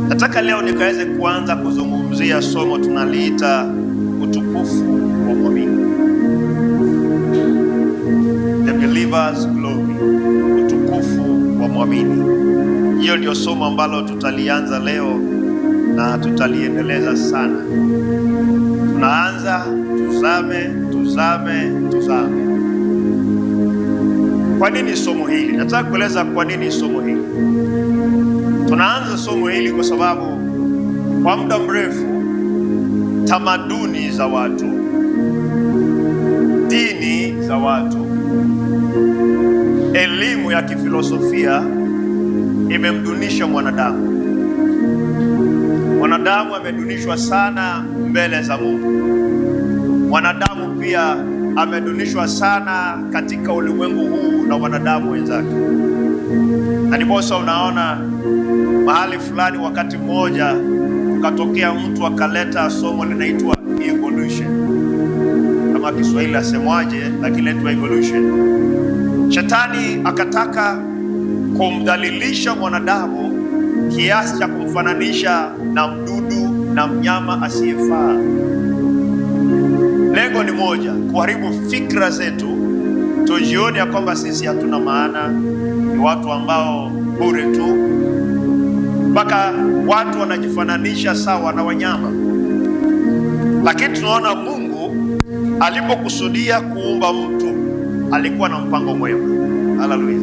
Nataka leo nikaweze kuanza kuzungumzia somo tunaliita utukufu wa mwamini, the believer's glory, utukufu wa mwamini. Hiyo ndio somo ambalo tutalianza leo na tutaliendeleza sana. Tunaanza, tuzame, tuzame, tuzame. Kwa nini somo hili? Nataka kueleza kwa nini somo hili. Tunaanza somo hili kwa sababu kwa muda mrefu tamaduni za watu, dini za watu, elimu ya kifilosofia imemdunisha mwanadamu. Mwanadamu amedunishwa sana mbele za Mungu. Mwanadamu pia amedunishwa sana katika ulimwengu huu na wanadamu wenzake, na ndiposa unaona mahali fulani, wakati mmoja ukatokea mtu akaleta somo linaitwa evolution, kama Kiswahili asemwaje, lakini inaitwa evolution. Shetani akataka kumdhalilisha mwanadamu kiasi cha kumfananisha na mdudu na mnyama asiyefaa. Lengo ni moja, kuharibu fikra zetu, tujione ya kwamba sisi hatuna maana, ni watu ambao bure tu, mpaka watu wanajifananisha sawa na wanyama. Lakini tunaona Mungu alipokusudia kuumba mtu alikuwa na mpango mwema. Haleluya!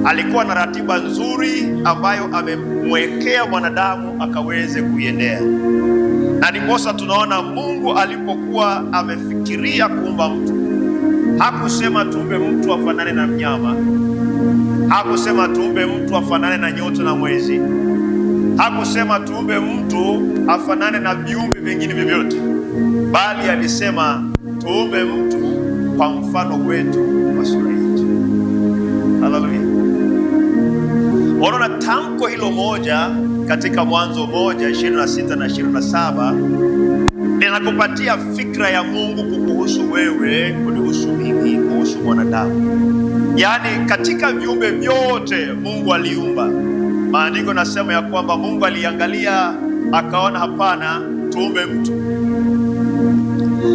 Alikuwa na ratiba nzuri ambayo amemwekea mwanadamu akaweze kuiendea, na ndiposa tunaona Mungu alipokuwa amefikiria kuumba mtu, hakusema tuumbe mtu afanane na mnyama, hakusema tuumbe mtu afanane na nyota na mwezi, hakusema tuumbe mtu afanane na viumbe vingine vyovyote, bali alisema tuumbe mtu kwa mfano wetu, kwa sura yetu. Haleluya! Unaona tamko hilo moja katika Mwanzo 1:26 na 27 linakupatia fikra ya Mungu kukuhusu wewe, kunihusu mimi, kuhusu mwanadamu. Yaani katika viumbe vyote Mungu aliumba, maandiko nasema ya kwamba Mungu aliangalia akaona, hapana, tuumbe mtu.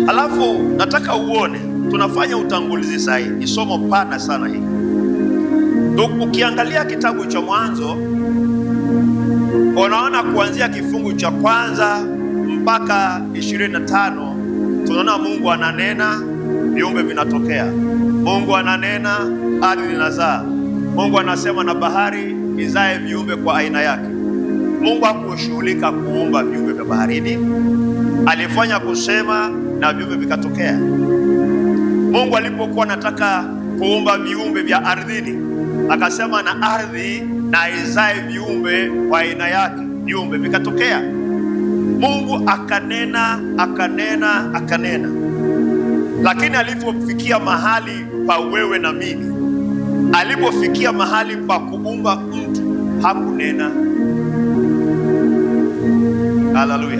Alafu nataka uone, tunafanya utangulizi sahihi, ni somo pana sana hili. Ukiangalia kitabu cha Mwanzo unaona kuanzia kifungu cha kwanza mpaka 25 tunaona Mungu ananena, viumbe vinatokea. Mungu ananena, ardhi inazaa. Mungu anasema na bahari izae viumbe kwa aina yake. Mungu hakushughulika kuumba viumbe vya baharini, alifanya kusema na viumbe vikatokea. Mungu alipokuwa anataka kuumba viumbe vya ardhini, akasema na ardhi na izae viumbe kwa aina yake, viumbe vikatokea. Mungu akanena, akanena, akanena, lakini alipofikia mahali pa wewe na mimi, alipofikia mahali pa kuumba mtu hakunena. Haleluya!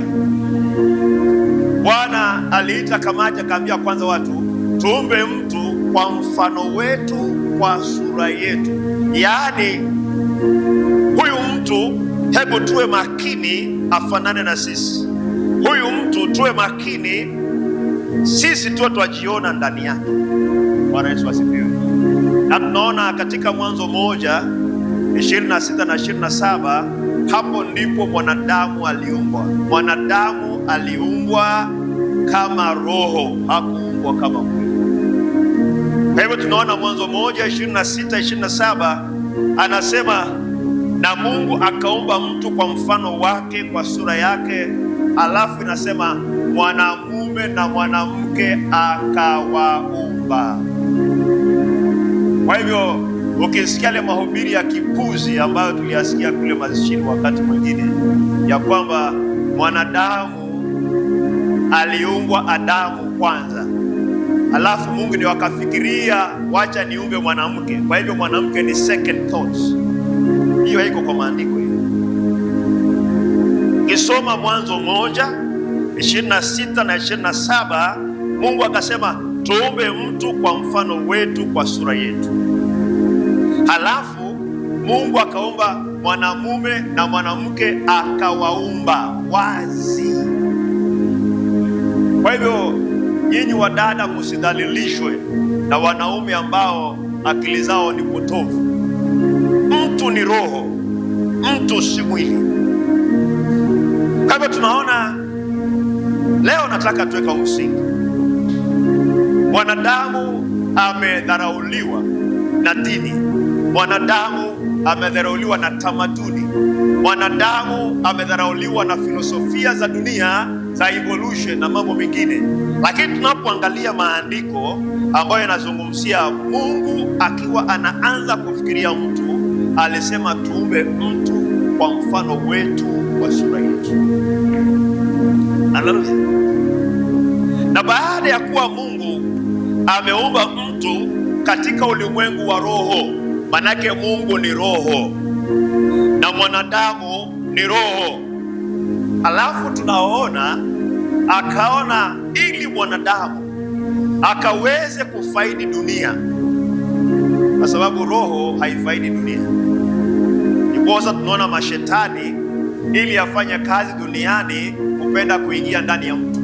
Bwana aliita kamati, akaambia kwanza watu, tuumbe mtu kwa mfano wetu, kwa sura yetu. Yaani huyu mtu, hebu tuwe makini afanane na sisi. Huyu mtu tuwe makini sisi tuwe twajiona ndani yake. Bwana Yesu asifiwe. Na tunaona katika Mwanzo 1:26 na 27, hapo ndipo mwanadamu aliumbwa. Mwanadamu aliumbwa kama roho, hakuumbwa kama mwili. Kwa hivyo tunaona Mwanzo 1:26 27 anasema, na Mungu akaumba mtu kwa mfano wake, kwa sura yake. Alafu inasema mwanamume na mwanamke akawaumba. Kwa hivyo ukisikia yale mahubiri ya kipuzi ambayo tuliyasikia kule mazishini wakati mwingine, ya kwamba mwanadamu aliumbwa Adamu kwanza, alafu Mungu ndio akafikiria wacha niumbe mwanamke, kwa hivyo mwanamke ni second thoughts. Hiyo haiko kwa maandiko hiyo. Kisoma Mwanzo 1:26 na 27, Mungu akasema tuumbe mtu kwa mfano wetu, kwa sura yetu. Halafu Mungu akaumba mwanamume na mwanamke akawaumba wazi. Kwa hivyo nyinyi wadada, msidhalilishwe na wanaume ambao akili zao ni potofu. Mtu ni roho, mtu si mwili. Kwa hivyo tunaona leo, nataka tuweka msingi. Mwanadamu amedharauliwa na dini, mwanadamu amedharauliwa na tamaduni, mwanadamu amedharauliwa na filosofia za dunia za evolution na mambo mengine. Lakini tunapoangalia maandiko ambayo yanazungumzia Mungu akiwa anaanza kufikiria mtu, alisema tuumbe mtu kwa mfano wetu, kwa sura yetu. Haleluya! Na baada ya kuwa Mungu ameumba mtu katika ulimwengu wa roho, manake Mungu ni roho na mwanadamu ni roho. Alafu tunaona akaona ili mwanadamu akaweze kufaidi dunia, kwa sababu roho haifaidi dunia. Ndiposa tunaona mashetani ili afanye kazi duniani hupenda kuingia ndani ya mtu.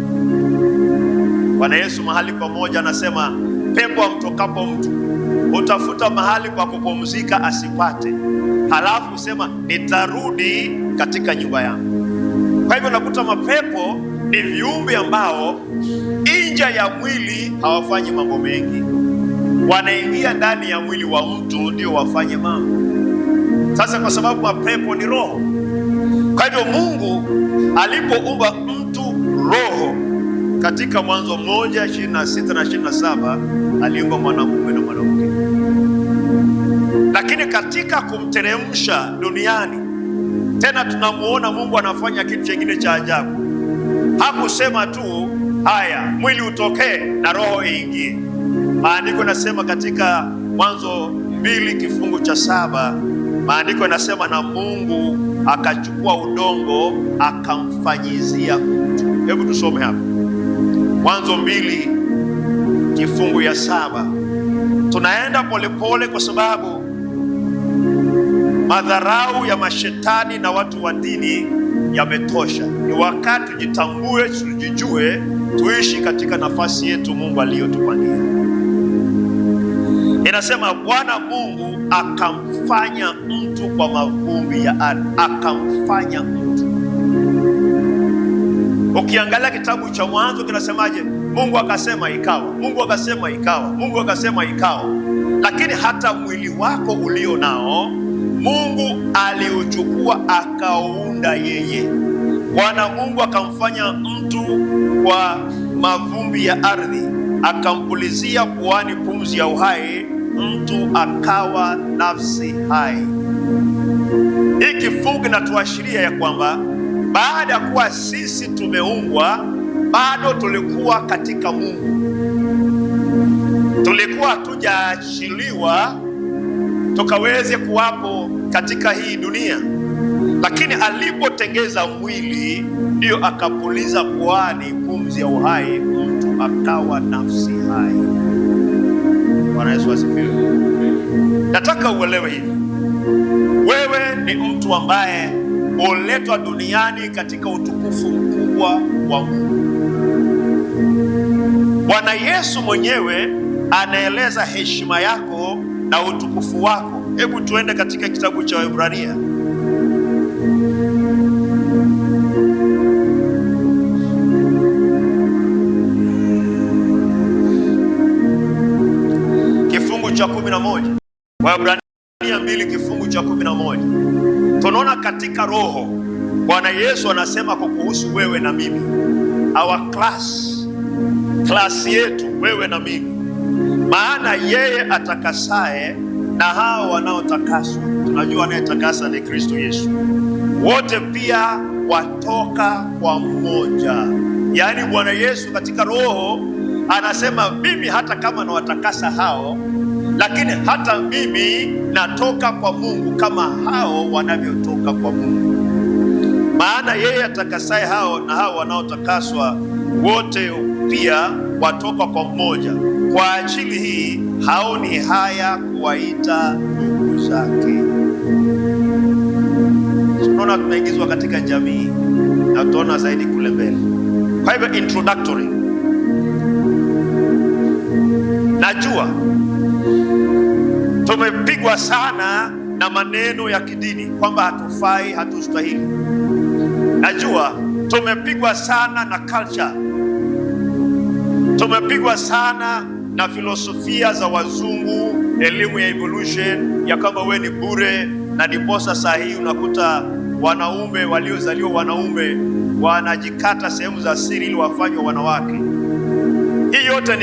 Bwana Yesu mahali pamoja anasema, pepo amtokapo mtu utafuta mahali pa kupumzika asipate, halafu sema nitarudi katika nyumba yangu. Kwa hivyo nakuta mapepo ni viumbe ambao nje ya mwili hawafanyi mambo mengi, wanaingia ndani ya mwili wa mtu ndio wafanye mambo. Sasa kwa sababu mapepo ni roho, kwa hivyo Mungu alipoumba mtu roho katika Mwanzo 1:26 na 27 aliumba mwanamume na mwanamke, lakini katika kumteremsha duniani tena tunamuona Mungu anafanya kitu chengine cha ajabu. Hakusema tu haya mwili utokee na roho iingie. Maandiko yanasema katika Mwanzo 2:7, maandiko yanasema na Mungu akachukua udongo akamfanyizia mtu. Hebu tusome hapa Mwanzo 2:7. Tunaenda polepole kwa sababu madharau ya mashetani na watu wa dini yametosha. Ni wakati tujitambue, tujijue, tuishi katika nafasi yetu Mungu aliyotupatia. Inasema Bwana Mungu akamfanya mtu kwa mavumbi ya ardhi, akamfanya mtu. Ukiangalia kitabu cha Mwanzo kinasemaje? Mungu akasema ikawa, Mungu akasema ikawa, Mungu akasema ikawa. Lakini hata mwili wako ulio nao Mungu aliuchukua akaunda yeye. Bwana Mungu akamfanya mtu kwa mavumbi ya ardhi, akampulizia puani pumzi ya uhai, mtu akawa nafsi hai. Hii kifungu kinatuashiria ya kwamba baada ya kuwa sisi tumeumbwa, bado tulikuwa katika Mungu, tulikuwa hatujaachiliwa tukaweze kuwapo katika hii dunia. Lakini alipotengeza mwili ndio akapuliza puani pumzi ya uhai, mtu akawa nafsi hai. Bwana Yesu asifiwe. Nataka uelewe hivi, wewe ni mtu ambaye uletwa duniani katika utukufu mkubwa wa Mungu. Bwana Yesu mwenyewe anaeleza heshima yako na utukufu wako. Hebu tuende katika kitabu cha Waebrania 11. Waebrania 2:11. Tunaona katika roho Bwana Yesu anasema kwa kuhusu wewe na mimi, our class, class yetu wewe na mimi, maana yeye atakasaye na hao wanaotakaswa, tunajua anayetakasa ni Kristo Yesu, wote pia watoka kwa mmoja. Yaani Bwana Yesu katika roho anasema mimi hata kama nawatakasa hao, lakini hata mimi natoka kwa Mungu kama hao wanavyotoka kwa Mungu. Maana yeye atakasaye hao na hao wanaotakaswa wote pia watoka kwa mmoja. Kwa ajili hii haoni haya kuwaita ndugu zake. tunaingizwa katika jamii na tutaona zaidi kule mbele. Kwa hivyo introductory, najua tumepigwa sana na maneno ya kidini kwamba hatufai, hatustahili. Najua tumepigwa sana na culture, tumepigwa sana na filosofia za wazungu, elimu ya evolution ya kwamba wewe ni bure, na ndiposa saa hii unakuta wanaume waliozaliwa wanaume wanajikata sehemu za siri ili wafanywe wanawake. Hii yote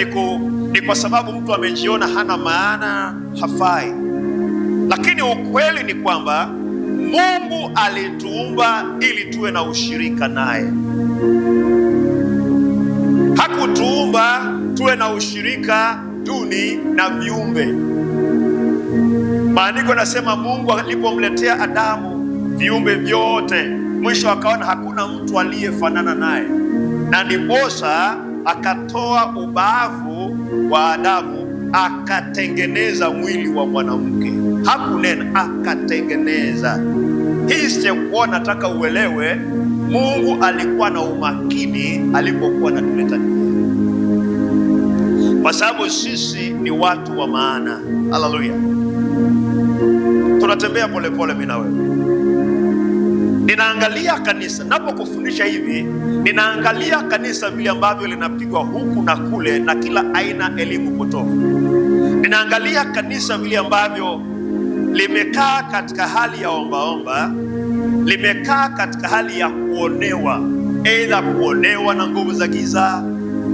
ni kwa sababu mtu amejiona hana maana, hafai. Lakini ukweli ni kwamba Mungu alituumba ili tuwe na ushirika naye. Hakutuumba tuwe na ushirika duni na viumbe. Maandiko yanasema Mungu alipomletea Adamu viumbe vyote, mwisho akaona hakuna mtu aliyefanana naye, na ndiposa akatoa ubavu wa Adamu akatengeneza mwili wa mwanamke. Hakunena, akatengeneza. Hii step one, nataka uelewe, Mungu alikuwa na umakini alipokuwa anatuleta duniani, kwa sababu sisi ni watu wa maana. Haleluya! Tunatembea polepole, mimi na wewe. Ninaangalia kanisa, napokufundisha hivi, ninaangalia kanisa vile ambavyo linapigwa huku na kule na kila aina elimu potofu. Ninaangalia kanisa vile ambavyo limekaa katika hali ya ombaomba, limekaa katika hali ya kuonewa, aidha kuonewa na nguvu za giza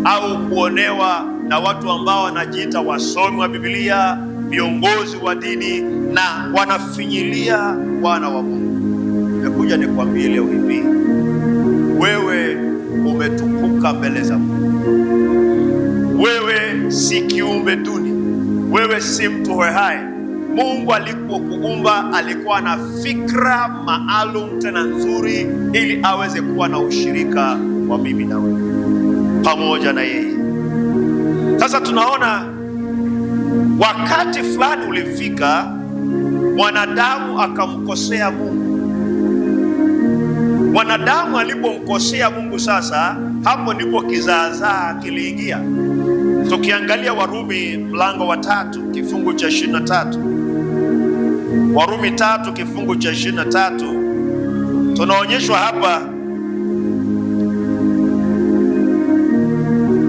au kuonewa na watu ambao wanajiita wasomi wa Biblia, viongozi wa dini, na wanafinyilia wana wa Mungu. Nimekuja nikwambie leo hivi, wewe umetukuka mbele za Mungu. Wewe si kiumbe duni, wewe si mtu hohehahe. Mungu alipokuumba alikuwa na fikra maalum tena nzuri, ili aweze kuwa na ushirika wa mimi na wewe pamoja na yeye. Sasa tunaona wakati fulani ulifika, mwanadamu akamkosea Mungu. Mwanadamu alipomkosea Mungu, sasa hapo ndipo kizaazaa kiliingia. Tukiangalia Warumi mlango wa 3 kifungu cha 23, Warumi 3 kifungu cha 23, tunaonyeshwa hapa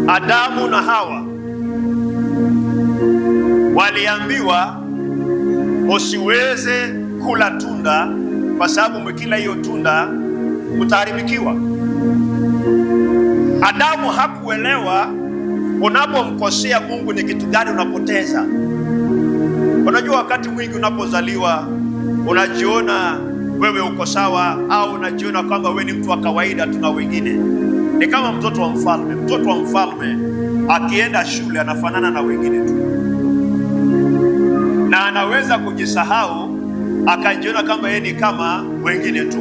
Adamu na Hawa waliambiwa usiweze kula tunda, kwa sababu mkila hiyo tunda mtaharibikiwa. Adamu hakuelewa unapomkosea Mungu ni kitu gani unapoteza. Unajua, wakati mwingi unapozaliwa unajiona wewe uko sawa, au unajiona kwamba wewe ni mtu wa kawaida tu na wengine. Ni kama mtoto wa mfalme. Mtoto wa mfalme akienda shule anafanana na wengine tu, na anaweza kujisahau akajiona kama yeye ni kama wengine tu.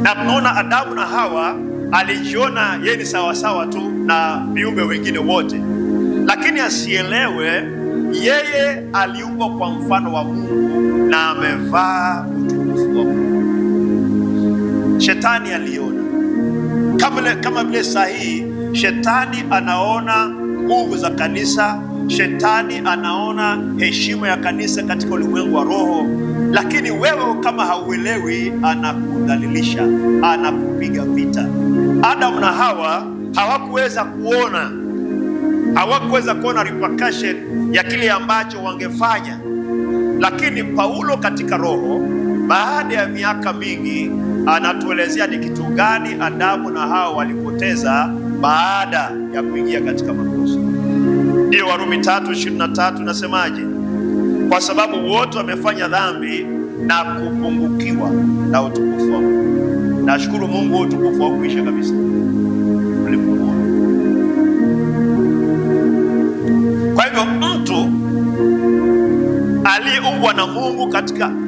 Na tunaona Adamu na Hawa alijiona yeye ni sawasawa tu na viumbe wengine wote, lakini asielewe yeye aliumbwa kwa mfano wa Mungu na amevaa utukufu wa Mungu. Shetani aliona kama vile sahihi, shetani anaona nguvu za kanisa, shetani anaona heshima ya kanisa katika ulimwengu wa roho, lakini wewe kama hauelewi, anakudhalilisha, anakupiga vita. Adamu na Hawa hawakuweza kuona, hawakuweza kuona repercussion ya kile ambacho wangefanya, lakini Paulo katika roho, baada ya miaka mingi, anatuelezea ni kitu gani Adamu na Hawa walipoteza baada ya kuingia katika makosa. Ndiyo Warumi 3:23 nasemaje? Kwa sababu wote wamefanya dhambi na kupungukiwa na utukufu wa Mungu. Nashukuru Mungu, utukufu haukuisha kabisa, ulipungua. Kwa hivyo mtu aliyeumbwa na Mungu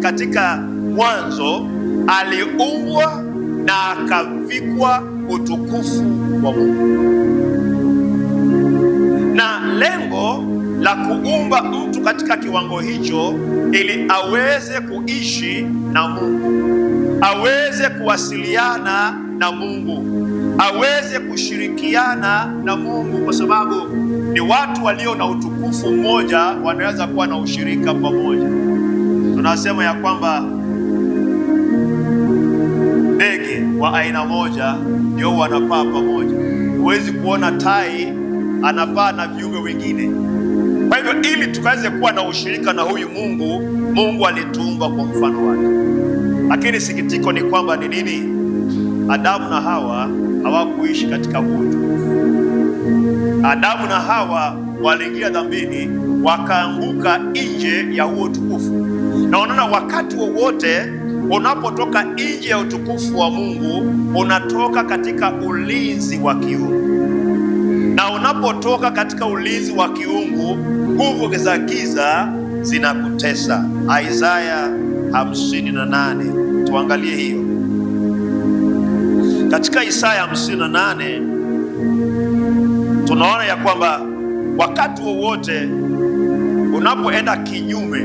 katika mwanzo aliumbwa na akavikwa utukufu wa Mungu, na lengo la kuumba mtu katika kiwango hicho ili aweze kuishi na Mungu, aweze aweze kuwasiliana na Mungu, aweze kushirikiana na Mungu, kwa sababu ni watu walio na utukufu mmoja, wanaweza kuwa na ushirika pamoja. Tunasema ya kwamba ndege wa aina moja ndio wanapaa pamoja. Huwezi kuona tai anapaa na viumbe wengine. Kwa hivyo ili tukaweze kuwa na ushirika na huyu Mungu, Mungu alituumba kwa mfano wake. Lakini sikitiko ni kwamba ni nini? Adamu na Hawa hawakuishi katika huo utukufu. Adamu na Hawa waliingia dhambini, wakaanguka nje ya huo utukufu. Na unaona, wakati wowote unapotoka nje ya utukufu wa Mungu, unatoka katika ulinzi wa kiungu. Na unapotoka katika ulinzi wa kiungu, nguvu za giza zinakutesa. Isaya 58, tuangalie hiyo. Katika Isaya 58 tunaona ya kwamba wakati wowote unapoenda kinyume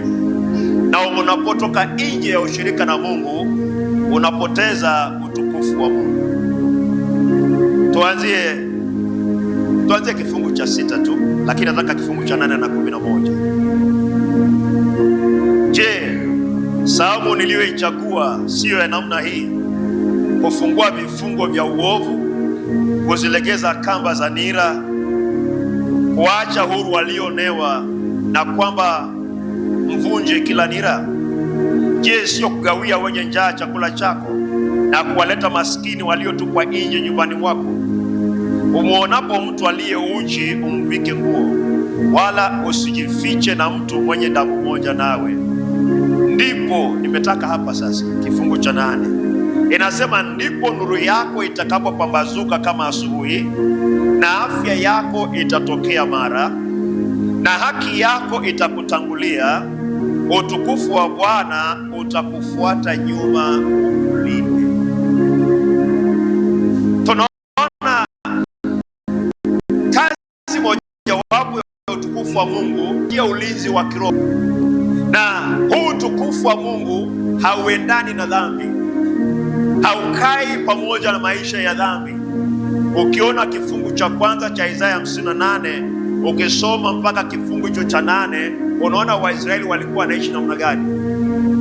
na unapotoka nje ya ushirika na Mungu, unapoteza utukufu wa Mungu. Tuanzie kifungu cha 6 tu, lakini nataka kifungu cha 8 na 11. Je, saumu niliyoichagua siyo ya namna hii, kufungua vifungo vya uovu, kuzilegeza kamba za nira, kuacha huru walionewa, na kwamba mvunje kila nira? Je, sio kugawia wenye njaa chakula chako na kuwaleta maskini waliotupwa nje nyumbani mwako? Umuonapo mtu aliye uchi umvike nguo, wala usijifiche na mtu mwenye damu moja nawe. Ndipo nimetaka hapa sasa, kifungu cha 8 inasema, ndipo nuru yako itakapopambazuka kama asubuhi, na afya yako itatokea mara, na haki yako itakutangulia, utukufu wa Bwana utakufuata nyuma ukulinde. Tunaona kazi mojawapo ya utukufu wa Mungu ya ulinzi wa kiroho, na huu utukufu wa Mungu hauendani na dhambi, haukai pamoja na maisha ya dhambi. Ukiona kifungu cha kwanza cha Isaya 58 ukisoma mpaka kifungu hicho cha 8, unaona Waisraeli walikuwa wanaishi namna gani.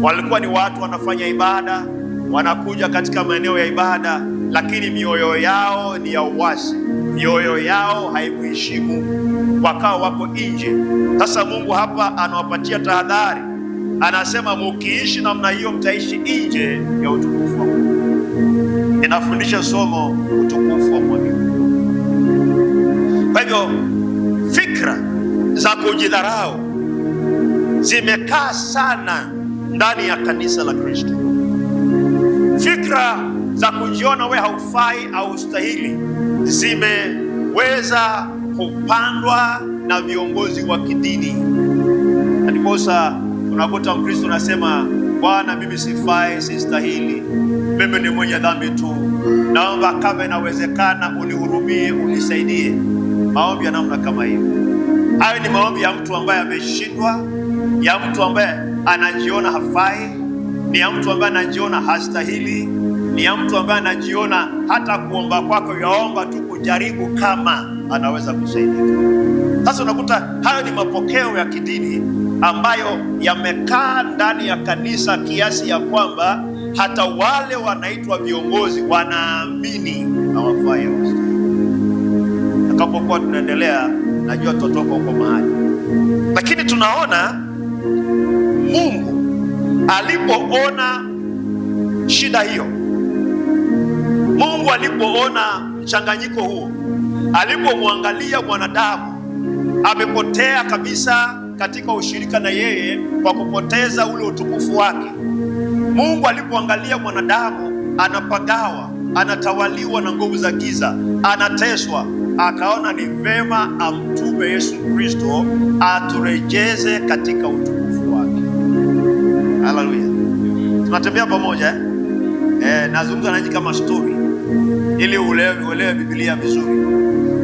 Walikuwa ni watu wanafanya ibada, wanakuja katika maeneo ya ibada, lakini mioyo yao ni ya uasi, mioyo yao haikuheshimu Mungu, wakawa wako nje. Sasa Mungu hapa anawapatia tahadhari, anasema mukiishi namna hiyo mtaishi nje ya utukufu wa Mungu. Inafundisha somo utukufu wa Mungu. Kwa hivyo fikra za kujidharau zimekaa sana ndani ya kanisa la Kristo. Fikra za kujiona we haufai au ustahili zimeweza kupandwa na viongozi wa kidini. Ndiposa unakuta Mkristo anasema, Bwana, mimi sifai, sistahili, mimi ni mwenye dhambi tu, naomba kama inawezekana unihurumie, unisaidie. Maombi ya namna kama hiyo, hayo ni maombi ya mtu ambaye ameshindwa, ya mtu ambaye anajiona hafai, ni ya mtu ambaye anajiona hastahili, ni ya mtu ambaye anajiona hata kuomba kwako yaomba tu kujaribu kama anaweza kusaidika. Sasa unakuta hayo ni mapokeo ya kidini ambayo yamekaa ndani ya kanisa kiasi ya kwamba hata wale wanaitwa viongozi wanaamini hawafai, hawastahili. Atakapokuwa tunaendelea, najua tutatoka huko mahali, lakini tunaona Mungu alipoona shida hiyo, Mungu alipoona mchanganyiko huo, alipomwangalia mwanadamu amepotea kabisa katika ushirika na yeye kwa kupoteza ule utukufu wake. Mungu alipoangalia mwanadamu anapagawa, anatawaliwa na nguvu za giza, anateswa, akaona ni vema amtume Yesu Kristo aturejeze katika utukufu wake. Haleluya. Tunatembea pamoja eh? Nazungumza nanyi kama story ili uelewe Biblia vizuri.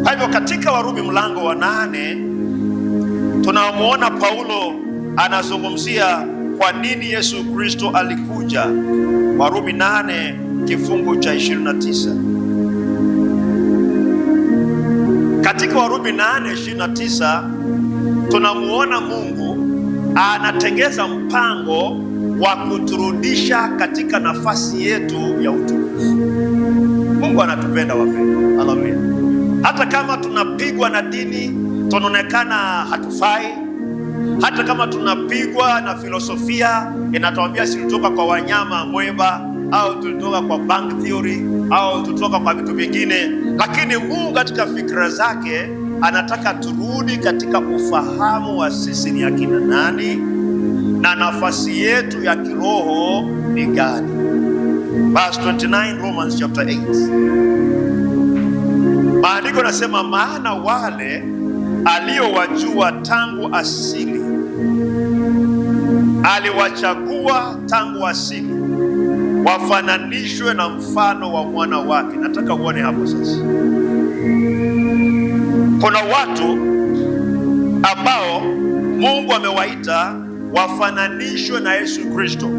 Kwa hivyo katika Warumi mlango wa 8 tunamuona Paulo anazungumzia kwa nini Yesu Kristo alikuja. Warumi 8 kifungu cha 29. Katika Warumi 8:29 tunamuona Mungu anatengeza mpango wa kuturudisha katika nafasi yetu ya utukufu. Mungu anatupenda wapendwa, haleluya. Hata kama tunapigwa na dini tunaonekana hatufai, hata kama tunapigwa na filosofia inatuambia si tulitoka kwa wanyama mweba, au tulitoka kwa bank theory, au tulitoka kwa vitu vingine, lakini Mungu katika fikra zake anataka turudi katika ufahamu wa sisi ni akina nani na nafasi yetu ya kiroho ni gani. Verse 29, Romans chapter 8. Maandiko nasema, maana wale aliowajua tangu asili aliwachagua tangu asili wafananishwe na mfano wa mwana wake. Nataka uone hapo sasa, kuna watu ambao Mungu amewaita wafananishwe na Yesu Kristo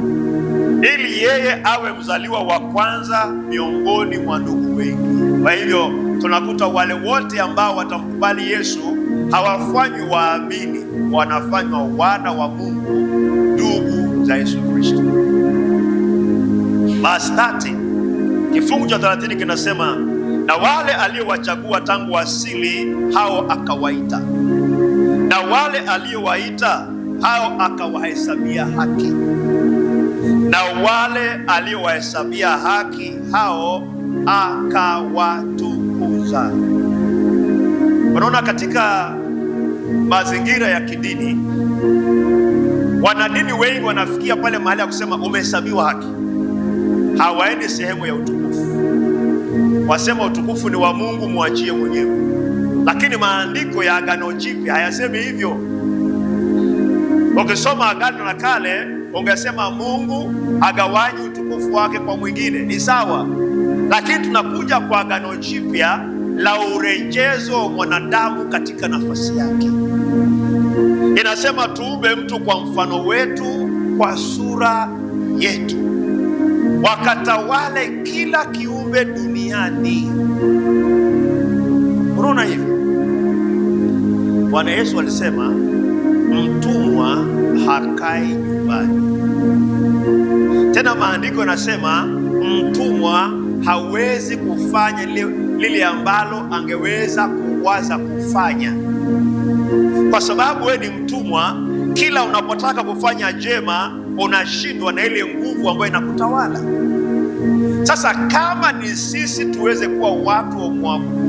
ili yeye awe mzaliwa wa kwanza miongoni mwa ndugu wengi. Kwa hivyo tunakuta wale wote ambao watamkubali Yesu hawafanywi waamini, wanafanywa wana wa Mungu, ndugu za Yesu Kristo. Verse 30, kifungu cha 30 kinasema, na wale aliowachagua tangu asili hao akawaita, na wale aliowaita hao akawahesabia haki, na wale aliowahesabia haki hao akawatukuza. Unaona, katika mazingira ya kidini, wanadini wengi wanafikia pale mahali ya kusema umehesabiwa haki, hawaendi sehemu ya utukufu. Wasema utukufu ni wa Mungu, mwachie mwenyewe. Lakini maandiko ya Agano Jipya hayasemi hivyo. Ukisoma Agano la Kale ungesema Mungu agawanyi utukufu wake kwa mwingine, ni sawa. Lakini tunakuja kwa Agano Jipya la urejezo wa mwanadamu katika nafasi yake. Inasema tuumbe mtu kwa mfano wetu, kwa sura yetu, wakatawale kila kiumbe duniani. Unaona hivyo? Bwana Yesu alisema mtumwa hakai nyumbani. Tena maandiko yanasema mtumwa hawezi kufanya lile ambalo angeweza kuwaza kufanya. Kwa sababu wewe ni mtumwa, kila unapotaka kufanya jema unashindwa na ile nguvu ambayo inakutawala. Sasa kama ni sisi tuweze kuwa watu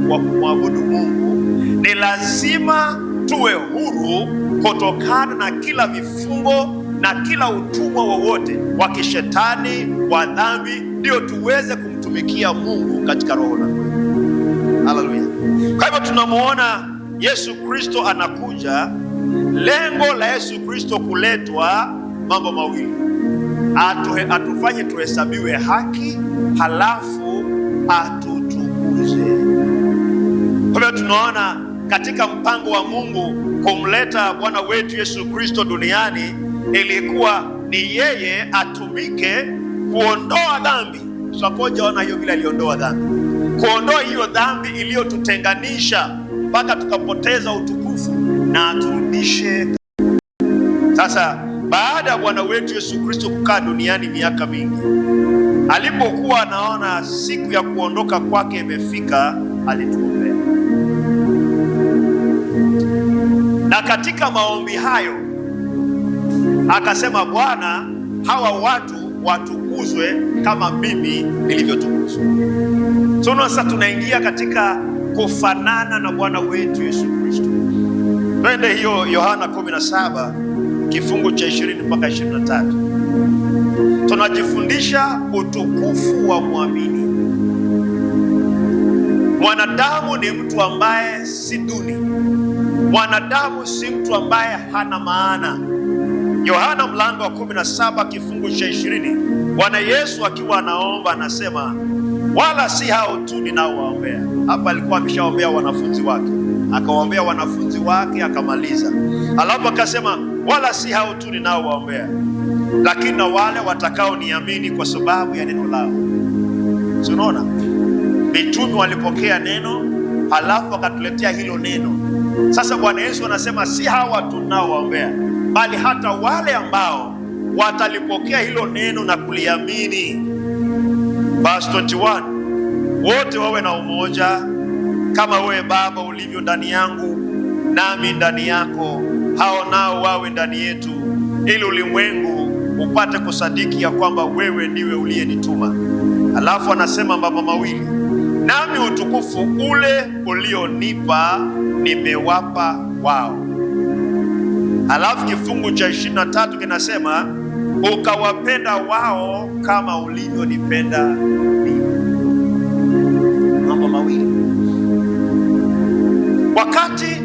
wa kumwabudu Mungu, ni lazima tuwe huru kutokana na kila vifungo na kila utumwa wowote wa kishetani, wa dhambi, ndio tuweze kumtumikia Mungu katika roho na kweli. Haleluya! Kwa hivyo tunamuona Yesu Kristo anakuja. Lengo la Yesu Kristo kuletwa mambo mawili: atufanye tuhesabiwe haki, halafu atutukuze. Kwa hivyo tunaona katika mpango wa Mungu kumleta Bwana wetu Yesu Kristo duniani ilikuwa ni yeye atumike kuondoa dhambi. Tutakoja ona hiyo vile aliondoa dhambi, kuondoa hiyo dhambi iliyotutenganisha mpaka tukapoteza utukufu na aturudishe. Sasa baada ya Bwana wetu Yesu Kristo kukaa duniani miaka mingi, alipokuwa anaona siku ya kuondoka kwake imefika, alituombea. Na katika maombi hayo akasema, Bwana, hawa watu watukuzwe kama mimi nilivyotukuzwa. Tunaona sasa tunaingia katika kufanana na Bwana wetu Yesu Kristo. Twende hiyo Yohana 17 kifungu cha 20 mpaka 23. Tunajifundisha utukufu wa mwamini. Mwanadamu ni mtu ambaye si duni. Mwanadamu si mtu ambaye hana maana. Yohana mlango wa 17 kifungu cha 20, Bwana Yesu akiwa anaomba anasema, wala si hao tu ninaowaombea. Hapa alikuwa ameshaombea wanafunzi wake, akawaombea wanafunzi wake akamaliza, alafu akasema, wala si hao tu ninaowaombea, lakini na wale watakaoniamini kwa sababu ya neno lao. Si unaona, mitume walipokea neno halafu wakatuletea hilo neno. Sasa Bwana Yesu anasema si hawa tunaowaombea, bali hata wale ambao watalipokea hilo neno na kuliamini. Verse 21, wote wawe na umoja kama wewe Baba ulivyo ndani yangu nami ndani yako, hao nao wawe ndani yetu, ili ulimwengu upate kusadiki ya kwamba wewe ndiwe uliyenituma. Alafu anasema mambo mawili, nami utukufu ule ulionipa nimewapa wao. Alafu kifungu cha 23 kinasema ukawapenda wao kama ulivyonipenda mimi. Mambo mawili. Wakati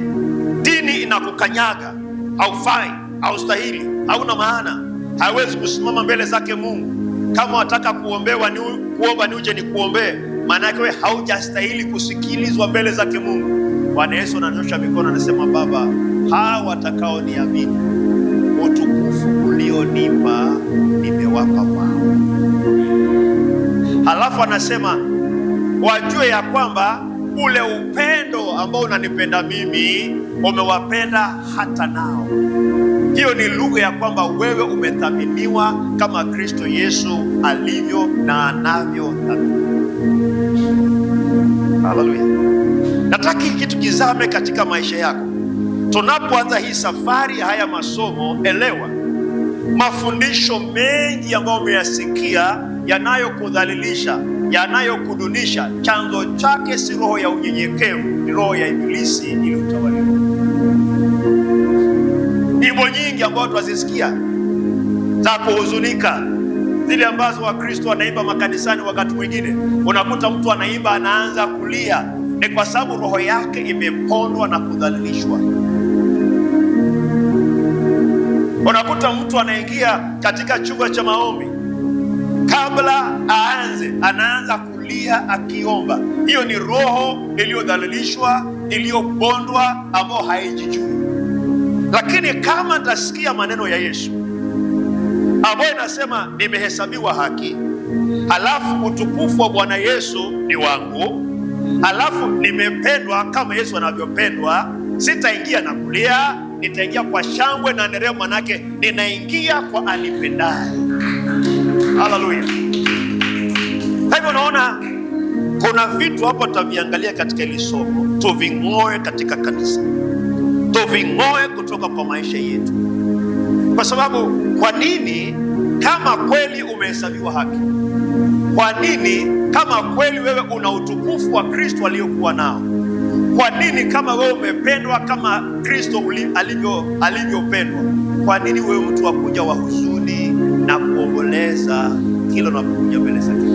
dini inakukanyaga, haufai, haustahili, hauna maana, haiwezi kusimama mbele zake Mungu. Kama wataka kuombewa ni kuomba ni uje nikuombee, maana yake wewe haujastahili kusikilizwa mbele zake Mungu. Bwana Yesu ananyosha mikono, anasema Baba, hawa watakaoniamini, utukufu ulionipa nimewapa wao. Halafu anasema wajue ya kwamba ule upendo ambao unanipenda mimi umewapenda hata nao. Hiyo ni lugha ya kwamba wewe umethaminiwa kama Kristo Yesu alivyo na anavyothaminiwa. Haleluya! Nataka hiki kitu kizame katika maisha yako. Tunapoanza hii safari ya haya masomo, elewa mafundisho mengi ambayo umeyasikia yanayokudhalilisha, yanayokudunisha, chanzo chake si roho ya unyenyekevu, ni roho ya Ibilisi iliyotawaliwa. Nyimbo nyingi ambazo twazisikia za kuhuzunika, zile ambazo Wakristo wanaimba makanisani, wakati mwingine unakuta mtu anaimba anaanza kulia, ni kwa sababu roho yake imepondwa na kudhalilishwa. Unakuta mtu anaingia katika chumba cha maombi, kabla aanze anaanza kulia akiomba. Hiyo ni roho iliyodhalilishwa, iliyobondwa, ambayo haijijui. Lakini kama nitasikia maneno ya Yesu ambayo inasema nimehesabiwa haki, halafu utukufu wa Bwana Yesu ni wangu, halafu nimependwa kama Yesu anavyopendwa, sitaingia na kulia, nitaingia kwa shangwe na nderemo, manake ninaingia kwa anipendaye. Haleluya! Kwa hivyo unaona kuna vitu hapo tutaviangalia katika hili somo, tuving'oe katika kanisa, tuving'oe kutoka kwa maisha yetu. Kwa sababu kwa nini kama kweli umehesabiwa haki, kwa nini kama kweli wewe una utukufu wa Kristo aliyokuwa nao, kwa nini kama wewe umependwa kama Kristo alivyopendwa, kwa nini wewe mtu wa kuja wa huzuni na kuomboleza kila unapokuja mbele zake?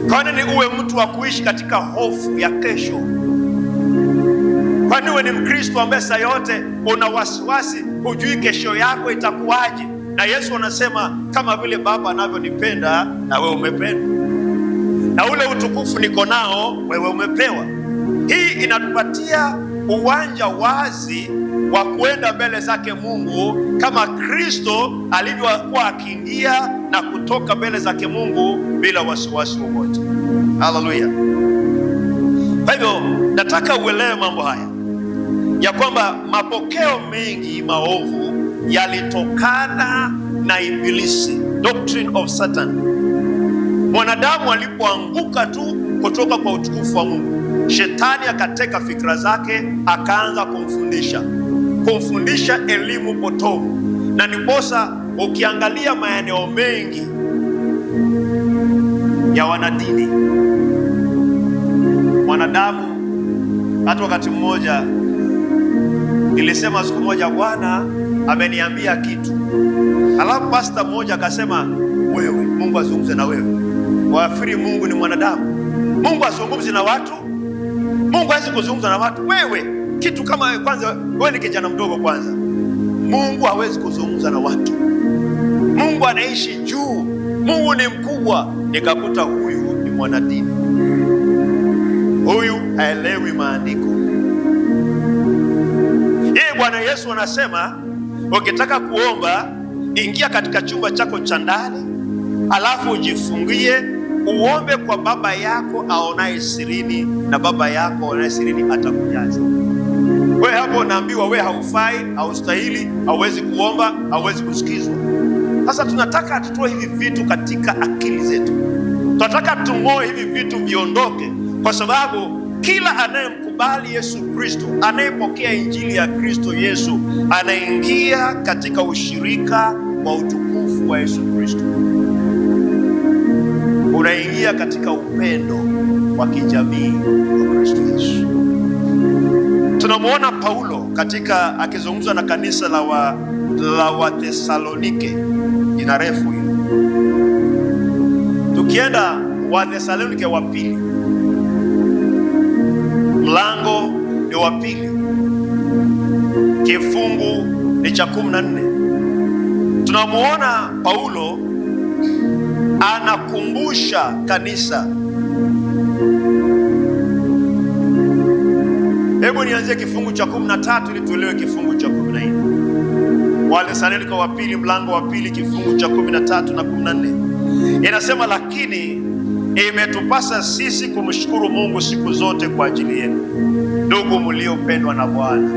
Kwa nini uwe mtu wa kuishi katika hofu ya kesho? Kwa nini uwe ni Mkristo ambaye saa yote una wasiwasi, hujui kesho yako itakuwaje? Na Yesu anasema kama vile Baba anavyonipenda na wewe umependwa, na ule utukufu niko nao wewe umepewa. Hii inatupatia uwanja wazi wa kuenda mbele zake Mungu kama Kristo alivyokuwa akiingia na kutoka mbele zake Mungu bila wasiwasi wowote. Haleluya! Kwa hivyo nataka uelewe mambo haya ya kwamba mapokeo mengi maovu yalitokana na Ibilisi, doctrine of Satan. Mwanadamu alipoanguka tu kutoka kwa utukufu wa Mungu, shetani akateka fikra zake, akaanza kumfundisha elimu potovu, na ndiposa ukiangalia maeneo mengi ya wanadini mwanadamu, hata wakati mmoja nilisema siku moja, Bwana ameniambia kitu, alafu pasta mmoja akasema, wewe Mungu azungumze na wewe. Wafikiri Mungu ni mwanadamu? Mungu azungumze na watu? Mungu hawezi kuzungumza na watu. Wewe kitu kama wewe, kwanza wewe ni kijana mdogo kwanza. Mungu hawezi kuzungumza na watu. Mungu anaishi juu, Mungu ni mkubwa. Nikakuta huyu ni mwanadini, huyu haelewi maandiko. Yeye Bwana Yesu anasema ukitaka kuomba, ingia katika chumba chako cha ndani, Alafu ujifungie uombe kwa Baba yako aonaye sirini, na Baba yako aonaye sirini atakujaza. We hapo unaambiwa we haufai, haustahili, hauwezi kuomba, hauwezi kusikizwa. Sasa tunataka tutoe hivi vitu katika akili zetu, tunataka tung'oe hivi vitu viondoke, kwa sababu kila anayemkubali Yesu Kristo, anayepokea injili ya Kristo Yesu, anaingia katika ushirika wa utukufu wa Yesu Kristo. Unaingia katika upendo wa kijamii wa Kristo Yesu. Tunamwona Paulo katika akizungumza na kanisa la Wathesalonike, jina refu hilo. Tukienda Wathesalonike wa pili, mlango ni wa pili, kifungu ni cha 14. Tunamuona Paulo anakumbusha kanisa. Hebu nianzie kifungu cha 13 ili tuelewe kifungu cha 14. Wathesalonike wa pili mlango wa pili kifungu cha 13 na 14 inasema, lakini imetupasa sisi kumshukuru Mungu siku zote kwa ajili yenu, ndugu mliopendwa na Bwana,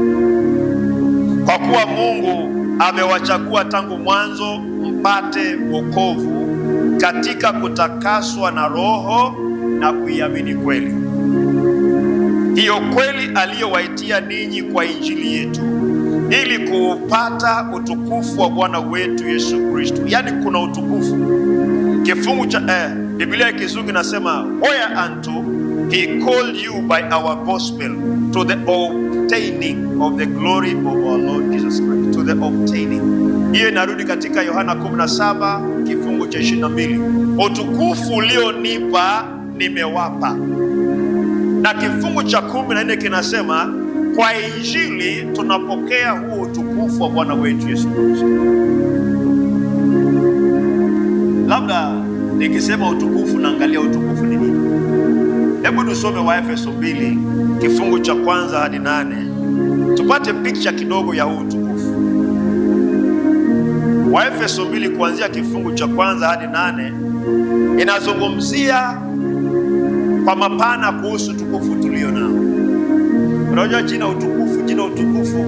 kwa kuwa Mungu amewachagua tangu mwanzo mpate wokovu katika kutakaswa na Roho na kuiamini kweli. Hiyo kweli aliyowaitia ninyi kwa injili yetu, ili kuupata utukufu wa Bwana wetu Yesu Kristo. Yaani kuna utukufu. Kifungu cha Biblia ya Kizungu inasema, whereunto he called you by our gospel to the obtaining of the glory of our Lord Jesus Christ. To the obtaining. Hiyo inarudi katika Yohana 17 kifungu cha 22. Utukufu ulionipa nimewapa. Na kifungu cha 14 kinasema kwa injili tunapokea huo utukufu wa Bwana wetu Yesu Kristo. Labda nikisema utukufu naangalia utukufu ni nini? Hebu tusome Waefeso 2 kifungu cha 1 hadi 8 tupate picha kidogo ya huu utukufu. Waefeso 2 kuanzia kifungu cha 1 hadi 8 inazungumzia kwa mapana kuhusu utukufu tulio nao. Unajua jina utukufu, jina utukufu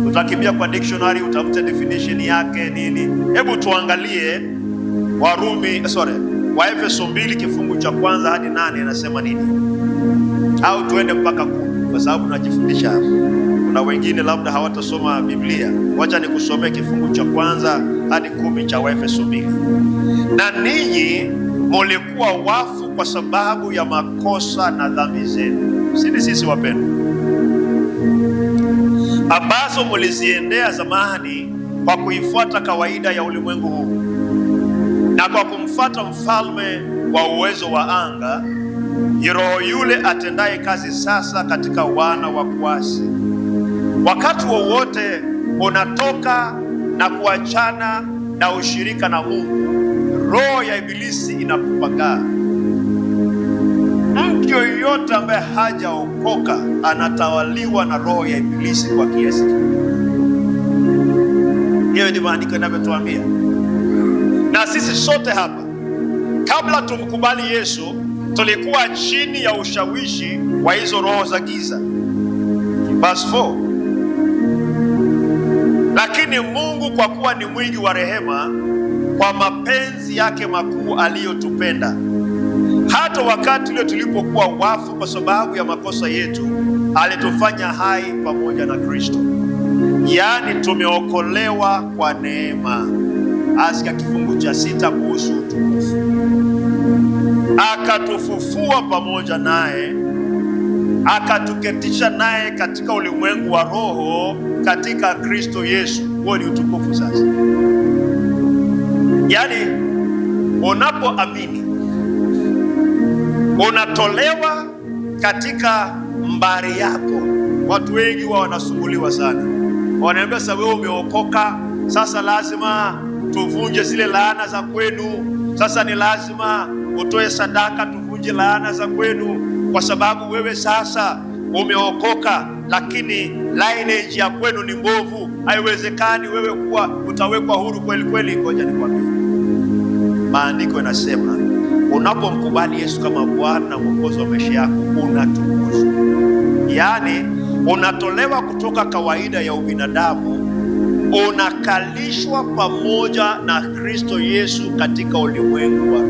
utakimbia kwa dictionary utafute definition yake nini. Hebu tuangalie Waefeso 2 kifungu cha 1 hadi 8 inasema nini? Au tuende mpaka 10 kwa sababu tunajifundisha hapa. Kuna wengine labda hawatasoma Biblia. Wacha nikusomee kifungu cha 1 hadi 10 cha Waefeso 2. Na ninyi mulikuwa wafu kwa sababu ya makosa na dhambi zenu. Sisi sisi wapendwa, ambazo muliziendea zamani kwa kuifuata kawaida ya ulimwengu huu na kwa kumfuata mfalme wa uwezo wa anga, roho yule atendaye kazi sasa katika wana wa kuasi. Wakati wowote unatoka na kuachana na ushirika na Mungu, roho ya ibilisi inakupagaa. Mtu yoyote ambaye hajaokoka anatawaliwa na roho ya ibilisi kwa kiasi kikubwa. Hiyo ndio maandiko yanavyotuambia. Na sisi sote hapa kabla tumkubali Yesu tulikuwa chini ya ushawishi wa hizo roho za giza. Verse 4. Lakini Mungu kwa kuwa ni mwingi wa rehema, kwa mapenzi yake makuu aliyotupenda, hata wakati ule tulipokuwa wafu kwa sababu ya makosa yetu, alitufanya hai pamoja na Kristo. Yaani tumeokolewa kwa neema. Asika kifungu cha 6 kuhusu utukufu. Akatufufua pamoja naye, akatuketisha naye katika ulimwengu wa roho katika Kristo Yesu. Huo ni utukufu sasa. Yaani unapoamini unatolewa katika mbari yako. Watu wengi wao wanasumbuliwa sana. Wanaambia sasa wewe umeokoka, sasa lazima tuvunje zile laana za kwenu. Sasa ni lazima utoe sadaka tuvunje laana za kwenu, kwa sababu wewe sasa umeokoka, lakini lineage ya kwenu ni mbovu. Haiwezekani wewe kuwa utawekwa huru kweli kweli. Ngoja nikwambie, Maandiko yanasema unapomkubali Yesu kama Bwana na Mwokozi wa maisha yako unatukuzwa, yaani unatolewa kutoka kawaida ya ubinadamu, unakalishwa pamoja na Kristo Yesu katika ulimwengu wa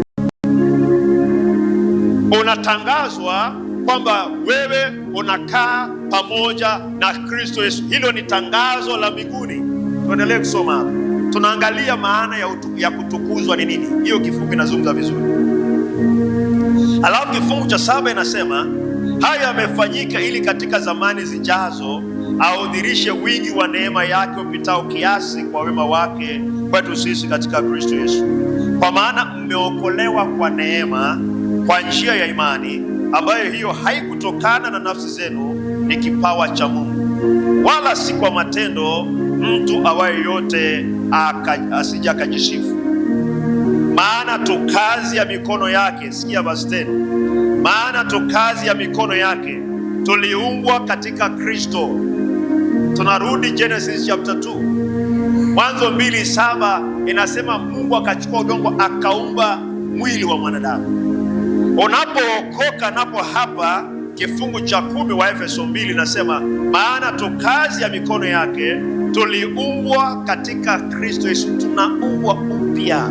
unatangazwa kwamba wewe unakaa pamoja na Kristo Yesu. Hilo ni tangazo la mbinguni. Tuendelee kusoma hapa, tunaangalia maana ya kutukuzwa ni nini. Hiyo kifungu inazungumza vizuri. Alafu kifungu cha 7 inasema hayo yamefanyika ili katika zamani zijazo audhirishe wingi wa neema yake upitao kiasi kwa wema wake kwetu sisi katika Kristo Yesu. Kwa maana mmeokolewa kwa neema, kwa njia ya imani, ambayo hiyo haikutokana na nafsi zenu, ni kipawa cha Mungu, wala si kwa matendo, mtu awaye yote asije akajisifu. Maana tu kazi ya mikono yake, sikia basi tena, maana tu kazi ya mikono yake tuliumbwa katika Kristo. Tunarudi Genesis chapter 2, Mwanzo 2:7 inasema Mungu akachukua udongo akaumba mwili wa mwanadamu. Unapookoka napo hapa kifungu cha 10 wa Efeso 2 inasema maana tu kazi ya mikono yake tuliumbwa katika Kristo Yesu. Tunaumbwa upya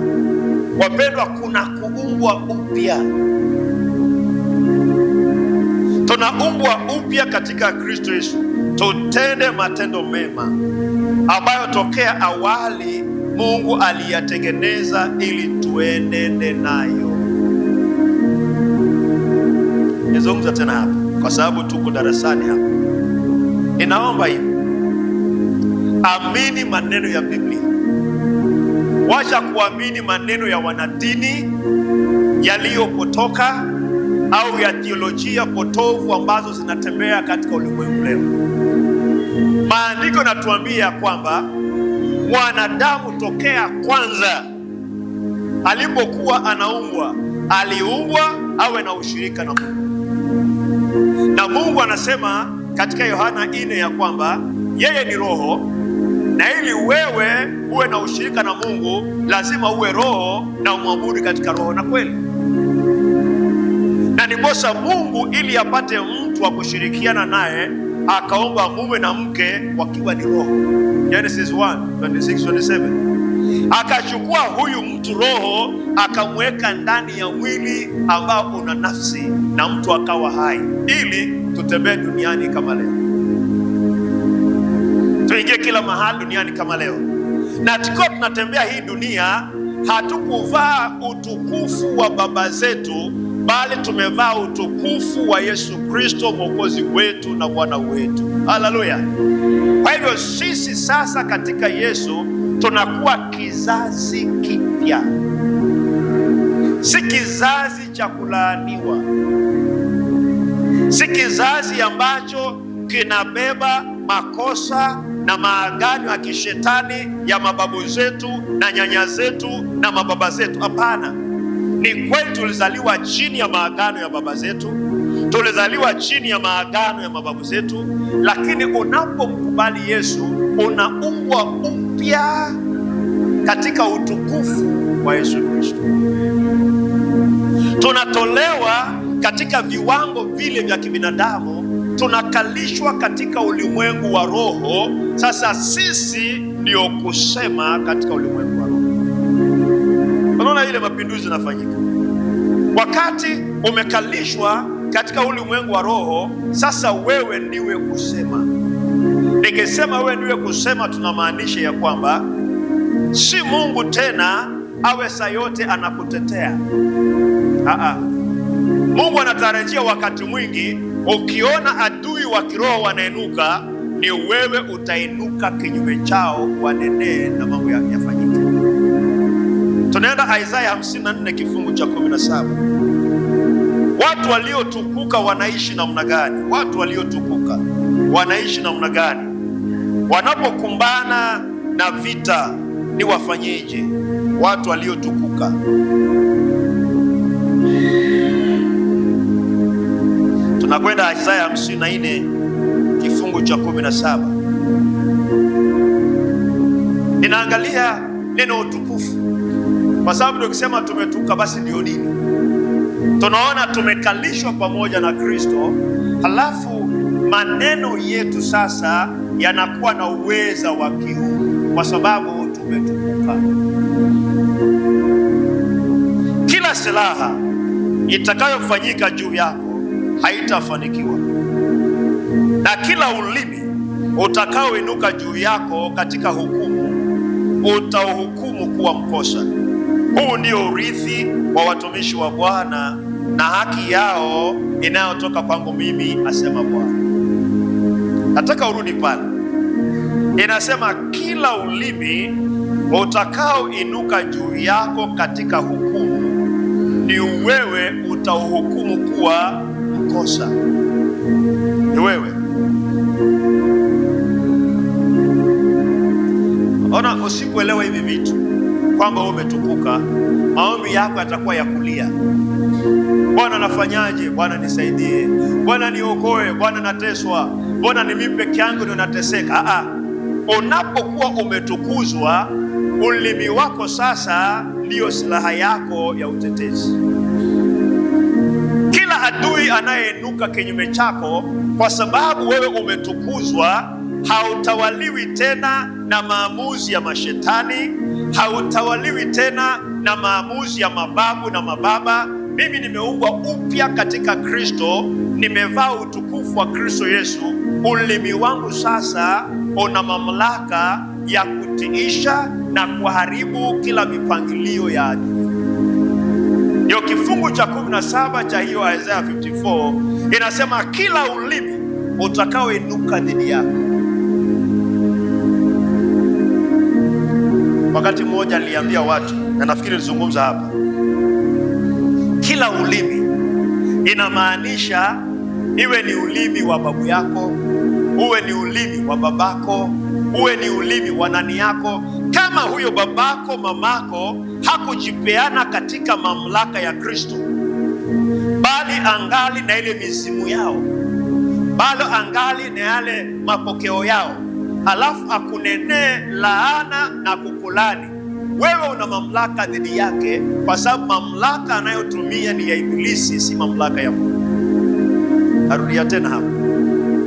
wapendwa, kuna kuumbwa upya. Tunaumbwa upya katika Kristo Yesu tutende matendo mema ambayo tokea awali Mungu aliyatengeneza ili tuenende nayo. Nizungumza tena hapa kwa sababu tuko darasani hapa. Ninaomba hivi, amini maneno ya Biblia, wacha kuamini maneno ya wanadini yaliyopotoka au ya theolojia potovu ambazo zinatembea katika ulimwengu leo. Maandiko yanatuambia kwamba mwanadamu tokea kwanza alipokuwa anaumbwa, aliumbwa awe na ushirika na Mungu. Na Mungu anasema katika Yohana 4 ya kwamba yeye ni roho, na ili wewe uwe na ushirika na Mungu lazima uwe roho na umwabudu katika roho na kweli. Na ndiposa Mungu ili apate mtu wa kushirikiana naye akaomba mume na mke wakiwa ni roho. Genesis 1:26-27. Akachukua huyu mtu roho akamweka ndani ya mwili ambao una nafsi, na mtu akawa hai, ili tutembee duniani kama leo, tuingie kila mahali duniani kama leo. Na tukiwa tunatembea hii dunia, hatukuvaa utukufu wa baba zetu, bali tumevaa utukufu wa Yesu Kristo Mwokozi wetu na Bwana wetu. Haleluya! Kwa hivyo sisi sasa katika Yesu tunakuwa kizazi kipya, si kizazi cha kulaaniwa, si kizazi ambacho kinabeba makosa na maagano ya kishetani ya mababu zetu na nyanya zetu na mababa zetu. Hapana. Ni kweli tulizaliwa chini ya maagano ya baba zetu, tulizaliwa chini ya maagano ya mababu zetu, lakini unapomkubali Yesu unaumbwa upya katika utukufu wa Yesu Kristo. Tunatolewa katika viwango vile vya kibinadamu, tunakalishwa katika ulimwengu wa roho. Sasa sisi ndio kusema katika ulimwengu wa roho. Unaona ile mapinduzi yanafanyika wakati umekalishwa katika ulimwengu wa roho. Sasa wewe ndiwe kusema. Nikisema wewe ndiwe kusema, tunamaanisha ya kwamba si Mungu tena awe saa yote anakutetea. Mungu anatarajia wakati mwingi ukiona adui wa kiroho wanainuka, ni wewe utainuka kinyume chao, wanenee na mambo yafanyike. Tunaenda Isaya 54 kifungu cha 17. Watu waliotukuka wanaishi namna gani? Watu waliotukuka wanaishi namna gani? Wanapokumbana na vita ni wafanyeje? Watu waliotukuka. Tunakwenda Isaya 54 kifungu cha 17. Ninaangalia neno utukufu kwa sababu tukisema tumetukuka basi ndio nini? Tunaona tumekalishwa pamoja na Kristo, halafu maneno yetu sasa yanakuwa na uweza wa kiungu kwa sababu tumetukuka. Kila silaha itakayofanyika juu yako haitafanikiwa, na kila ulimi utakaoinuka juu yako katika hukumu utauhukumu kuwa mkosa. Huu ndio urithi wa watumishi wa Bwana na haki yao inayotoka kwangu mimi, asema Bwana. Nataka urudi pale, inasema kila ulimi utakaoinuka juu yako katika hukumu ni wewe utauhukumu kuwa mkosa. Ni wewe. Ona, usipoelewa hivi vitu kwamba wewe umetukuka, maombi yako yatakuwa ya kulia. Bwana nafanyaje? Bwana nisaidie, Bwana niokoe, Bwana nateswa, Bwana ni mimi peke yangu ndio nateseka. Aa, unapokuwa umetukuzwa, ulimi wako sasa ndiyo silaha yako ya utetezi. Kila adui anayeinuka kinyume chako, kwa sababu wewe umetukuzwa, hautawaliwi tena na maamuzi ya mashetani, hautawaliwi tena na maamuzi ya mababu na mababa. Mimi nimeumbwa upya katika Kristo, nimevaa utukufu wa Kristo Yesu. Ulimi wangu sasa una mamlaka ya kutiisha na kuharibu kila mipangilio ya adui. Ndio kifungu cha 17 cha hiyo Isaiah 54 inasema kila ulimi utakaoinuka dhidi yako. Wakati mmoja niliambia watu, na nafikiri nilizungumza hapa, kila ulimi inamaanisha iwe ni ulimi wa babu yako, uwe ni ulimi wa babako, uwe ni ulimi wa nani yako. Kama huyo babako mamako hakujipeana katika mamlaka ya Kristo, bali angali na ile mizimu yao, bado angali na yale mapokeo yao, halafu akunenee laana na kukulani, wewe una mamlaka dhidi yake, kwa sababu mamlaka anayotumia ni ya Ibilisi, si mamlaka ya Mungu. Narudia tena hapo,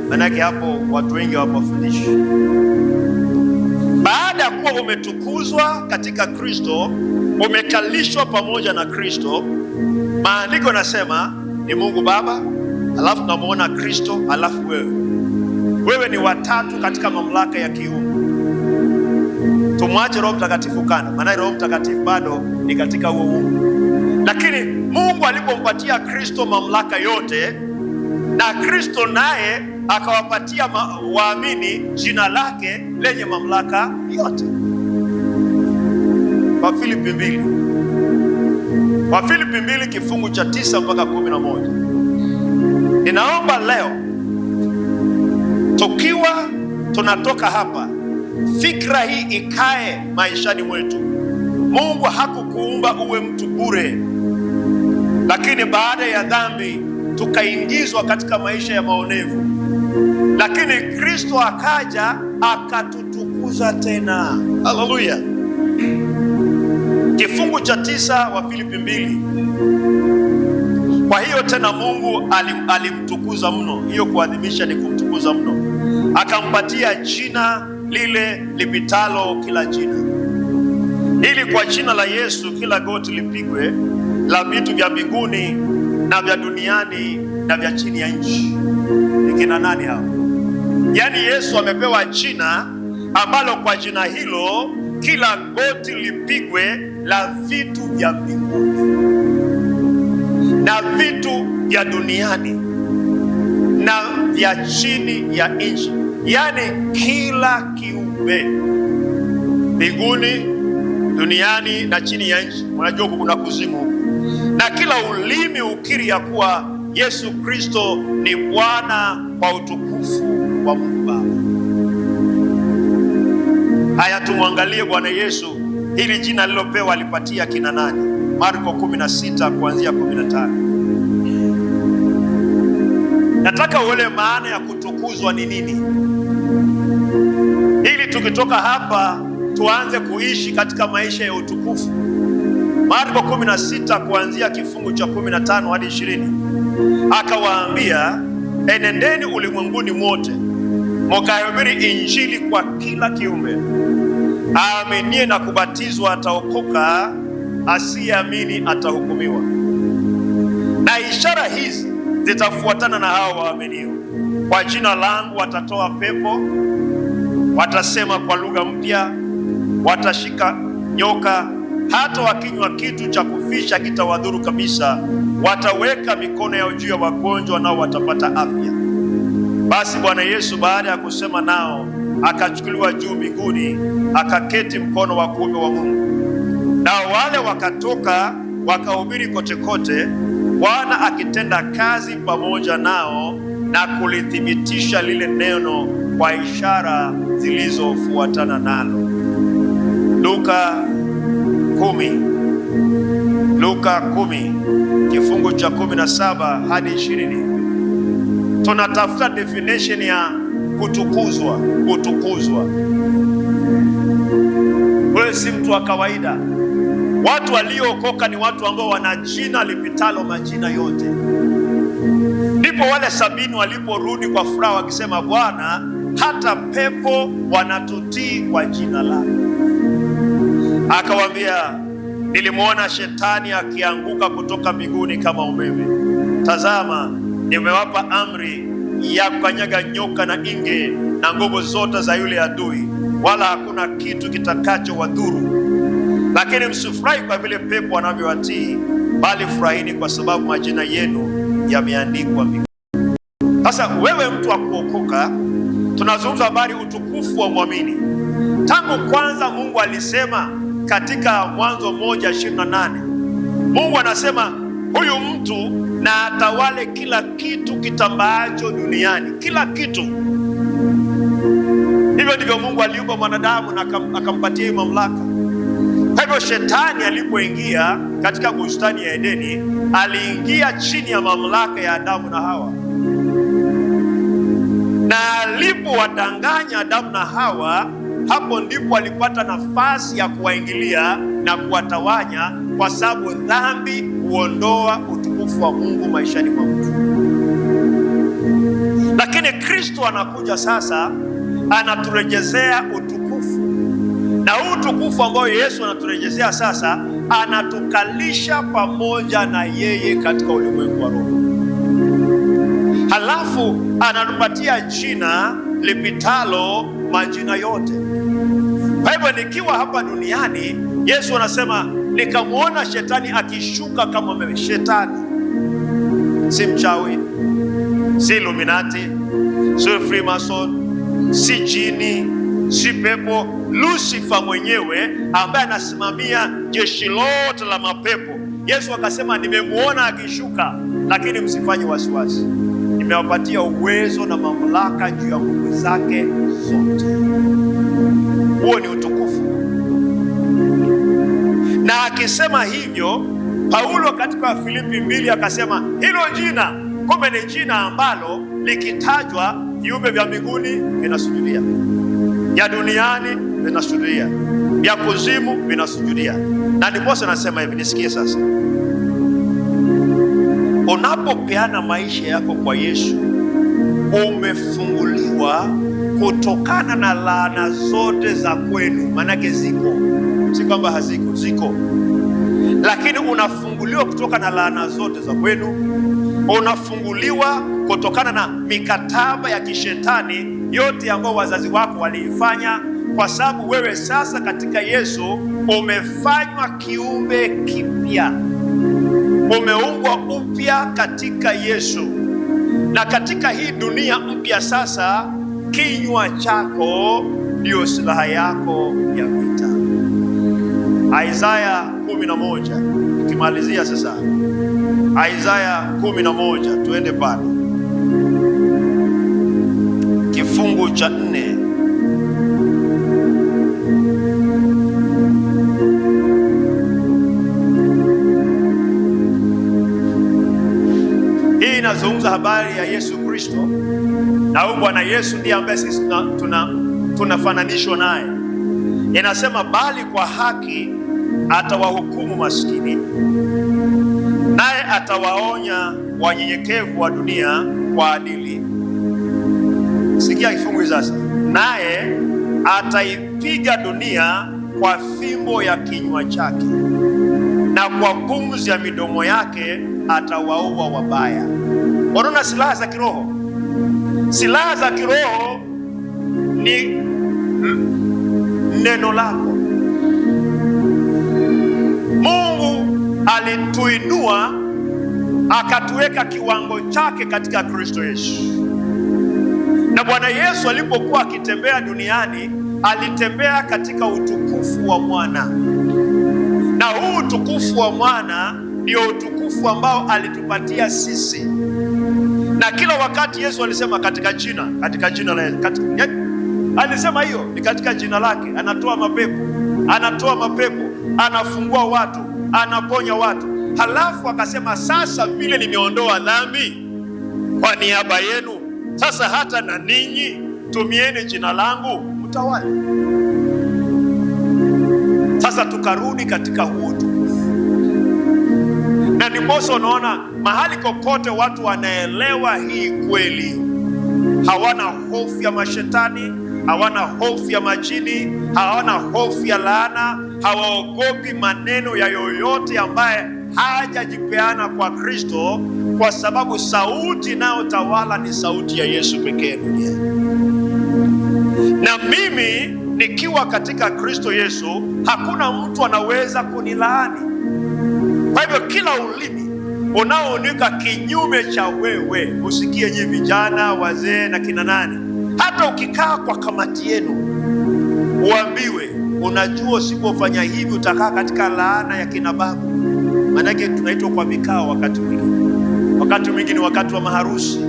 maanake hapo watu wengi hawapafundishi. Baada ya kuwa umetukuzwa katika Kristo, umekalishwa pamoja na Kristo, maandiko nasema ni Mungu Baba, alafu tunamuona Kristo, alafu wewe. Wewe ni watatu katika mamlaka ya kiungu. Tumwache Roho Mtakatifu kando, maana Roho Mtakatifu bado ni katika huo uungu. Lakini Mungu alipompatia Kristo mamlaka yote, na Kristo naye akawapatia waamini jina lake lenye mamlaka yote. Wafilipi 2, Wafilipi 2 kifungu cha 9 mpaka 11. Ninaomba leo tukiwa tunatoka hapa, fikra hii ikae maishani mwetu. Mungu hakukuumba uwe mtu bure, lakini baada ya dhambi tukaingizwa katika maisha ya maonevu, lakini Kristo akaja akatutukuza tena. Haleluya! Kifungu cha 9 wa Filipi 2. Kwa hiyo tena Mungu alimtukuza mno. Hiyo kuadhimisha ni kumtukuza mno, akampatia jina lile lipitalo kila jina, ili kwa jina la Yesu kila goti lipigwe, la vitu vya mbinguni na vya duniani na vya chini ya nchi. Ni kina nani hao? Yaani Yesu amepewa jina ambalo kwa jina hilo kila goti lipigwe, la vitu vya mbinguni na vitu vya duniani na vya chini ya nchi. Yaani kila kiumbe mbinguni, duniani na chini ya nchi. Unajua huku kuna kuzimu huku. Na kila ulimi ukiri ya kuwa Yesu Kristo ni Bwana kwa utukufu wa Mungu Baba. Haya, tumwangalie Bwana Yesu, hili jina alilopewa alipatia kina nani? Marko 16 kuanzia 15. Nataka uelewe maana ya kutukuzwa ni nini, ili tukitoka hapa tuanze kuishi katika maisha ya utukufu. Marko 16 kuanzia kifungu cha 15 hadi 20. Akawaambia, enendeni ulimwenguni mwote mukahubiri Injili kwa kila kiumbe. Aaminie na kubatizwa ataokoka, asiyeamini atahukumiwa. Na ishara hizi zitafuatana na hao waaminio: kwa jina langu watatoa pepo, watasema kwa lugha mpya, watashika nyoka, hata wakinywa kitu cha kufisha kitawadhuru kabisa, wataweka mikono yao juu ya wagonjwa, nao watapata afya. Basi Bwana Yesu baada ya kusema nao akachukuliwa juu mbinguni, akaketi mkono wa kuume wa Mungu. Nao wale wakatoka wakahubiri kote kote, Bwana akitenda kazi pamoja nao na kulithibitisha lile neno kwa ishara zilizofuatana nalo. Luka 10, Luka 10 kifungu cha 17 hadi 20. Tunatafuta definition ya kutukuzwa. Kutukuzwa, wewe si mtu wa kawaida. Watu waliookoka ni watu ambao wana jina lipitalo majina yote. Ndipo wale 70 waliporudi kwa furaha wakisema, Bwana, hata pepo wanatutii kwa jina lako. Akawaambia, nilimwona shetani akianguka kutoka mbinguni kama umeme. Tazama, nimewapa amri ya kukanyaga nyoka na inge na nguvu zote za yule adui, wala hakuna kitu kitakacho wadhuru. Lakini msifurahi kwa vile pepo wanavyowatii, bali furahini kwa sababu majina yenu yameandikwa mbinguni. Sasa wewe mtu wa kuokoka, tunazungumza habari utukufu wa mwamini. Tangu kwanza Mungu alisema katika Mwanzo 1:28, Mungu anasema huyu mtu na atawale kila kitu kitambaacho duniani, kila kitu. Hivyo ndivyo Mungu aliumba mwanadamu na akampatia hiyo mamlaka. Kwa hivyo shetani alipoingia katika bustani ya Edeni, aliingia chini ya mamlaka ya Adamu na Hawa, na alipowadanganya Adamu na Hawa, hapo ndipo alipata nafasi ya kuwaingilia na kuwatawanya, kwa sababu dhambi huondoa utukufu wa Mungu maishani mwa mtu. Lakini Kristo anakuja sasa, anaturejezea utukufu, na huu utukufu ambao Yesu anaturejezea sasa, anatukalisha pamoja na yeye katika ulimwengu wa roho. Halafu anatupatia jina lipitalo majina yote. Kwa hivyo nikiwa hapa duniani, Yesu anasema nikamwona shetani akishuka kama umeme. Shetani si mchawi, si Illuminati, si Freemason, si jini, si pepo. Lucifer mwenyewe ambaye anasimamia jeshi lote la mapepo. Yesu akasema nimemwona akishuka, lakini msifanye wasiwasi, nimewapatia uwezo na mamlaka juu ya nguvu zake zote. Huo ni utukufu. Na akisema hivyo, Paulo katika Filipi 2 akasema hilo jina, kumbe ni jina ambalo likitajwa viumbe vya mbinguni vinasujudia, vya duniani vinasujudia, vya kuzimu vinasujudia. Na ndiposa nasema hivi, nisikie sasa. Unapopeana maisha yako kwa Yesu, umefunguliwa kutokana na laana zote za kwenu. Manake ziko, si kwamba haziko, ziko, lakini unafunguliwa kutoka na laana zote za kwenu. Unafunguliwa kutokana na mikataba ya kishetani yote ambayo wazazi wako waliifanya, kwa sababu wewe sasa katika Yesu umefanywa kiumbe kipya, umeumbwa upya katika Yesu. Na katika hii dunia mpya sasa, kinywa chako ndiyo silaha yako ya vita. Isaya 11, tukimalizia sasa, Isaya 11, tuende pale kifungu cha 4. Hii inazungumza habari ya Yesu Kristo, na huyu Bwana Yesu ndiye ambaye sisi tunafananishwa naye. Inasema bali kwa haki Atawahukumu maskini, naye atawaonya wanyenyekevu wa dunia kwa adili. Sikia kifungu sasa, naye ataipiga dunia kwa fimbo ya kinywa chake, na kwa pumzi ya midomo yake atawaua wabaya. Unaona silaha za kiroho. Silaha za kiroho ni neno lako. Mungu alituinua akatuweka kiwango chake katika Kristo Yesu. Na Bwana Yesu alipokuwa akitembea duniani, alitembea katika utukufu wa Mwana. Na huu utukufu wa Mwana ndio utukufu ambao alitupatia sisi. Na kila wakati Yesu alisema katika jina, katika jina la Yesu. Alisema hiyo ni katika jina lake. Anatoa mapepo, anatoa mapepo, anafungua watu, anaponya watu. Halafu akasema sasa vile nimeondoa dhambi kwa niaba yenu, sasa hata na ninyi tumieni jina langu mtawale. Sasa tukarudi katika huo utukufu. Na ndiposa unaona mahali kokote watu wanaelewa hii kweli, hawana hofu ya mashetani, hawana hofu ya majini, hawana hofu ya laana, hawaogopi maneno ya yoyote ambaye hajajipeana kwa Kristo, kwa sababu sauti inayotawala ni sauti ya Yesu pekee duniani. Na mimi nikiwa katika Kristo Yesu, hakuna mtu anaweza kunilaani. Kwa hivyo kila ulimi unaoonika kinyume cha wewe, usikie nyinyi vijana, wazee na kina nani, hata ukikaa kwa kamati yenu uambiwe, unajua usipofanya hivi utakaa katika laana ya kina babu. Maanake tunaitwa kwa vikao wakati mwingine. Wakati mwingine wakati wa maharusi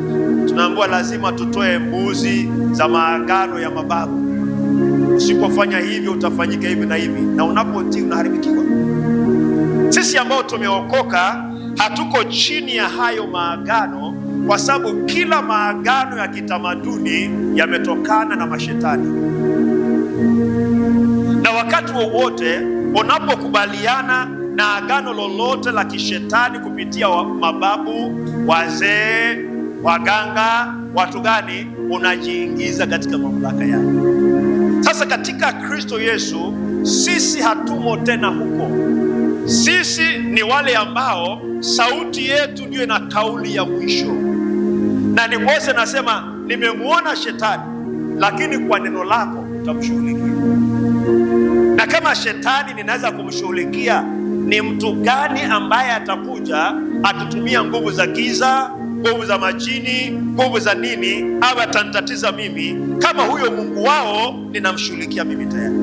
tunaambiwa lazima tutoe mbuzi za maagano ya mababu. Usipofanya hivyo utafanyika hivi na hivi, na unapotii unaharibikiwa. Sisi ambao tumeokoka hatuko chini ya hayo maagano, kwa sababu kila maagano ya kitamaduni yametokana na mashetani. Na wakati wowote unapokubaliana na agano lolote la kishetani kupitia mababu, wazee, waganga, watu gani, unajiingiza katika mamlaka yao. Sasa katika Kristo Yesu sisi hatumo tena huko. Sisi ni wale ambao sauti yetu ndio ina kauli ya mwisho. Na ni Mose nasema, nimemuona shetani, lakini kwa neno lako utamshughulikia. Na kama shetani ninaweza kumshughulikia, ni mtu gani ambaye atakuja akitumia nguvu za giza, nguvu za majini, nguvu za nini, au atanitatiza mimi? Kama huyo Mungu wao ninamshughulikia mimi tayari.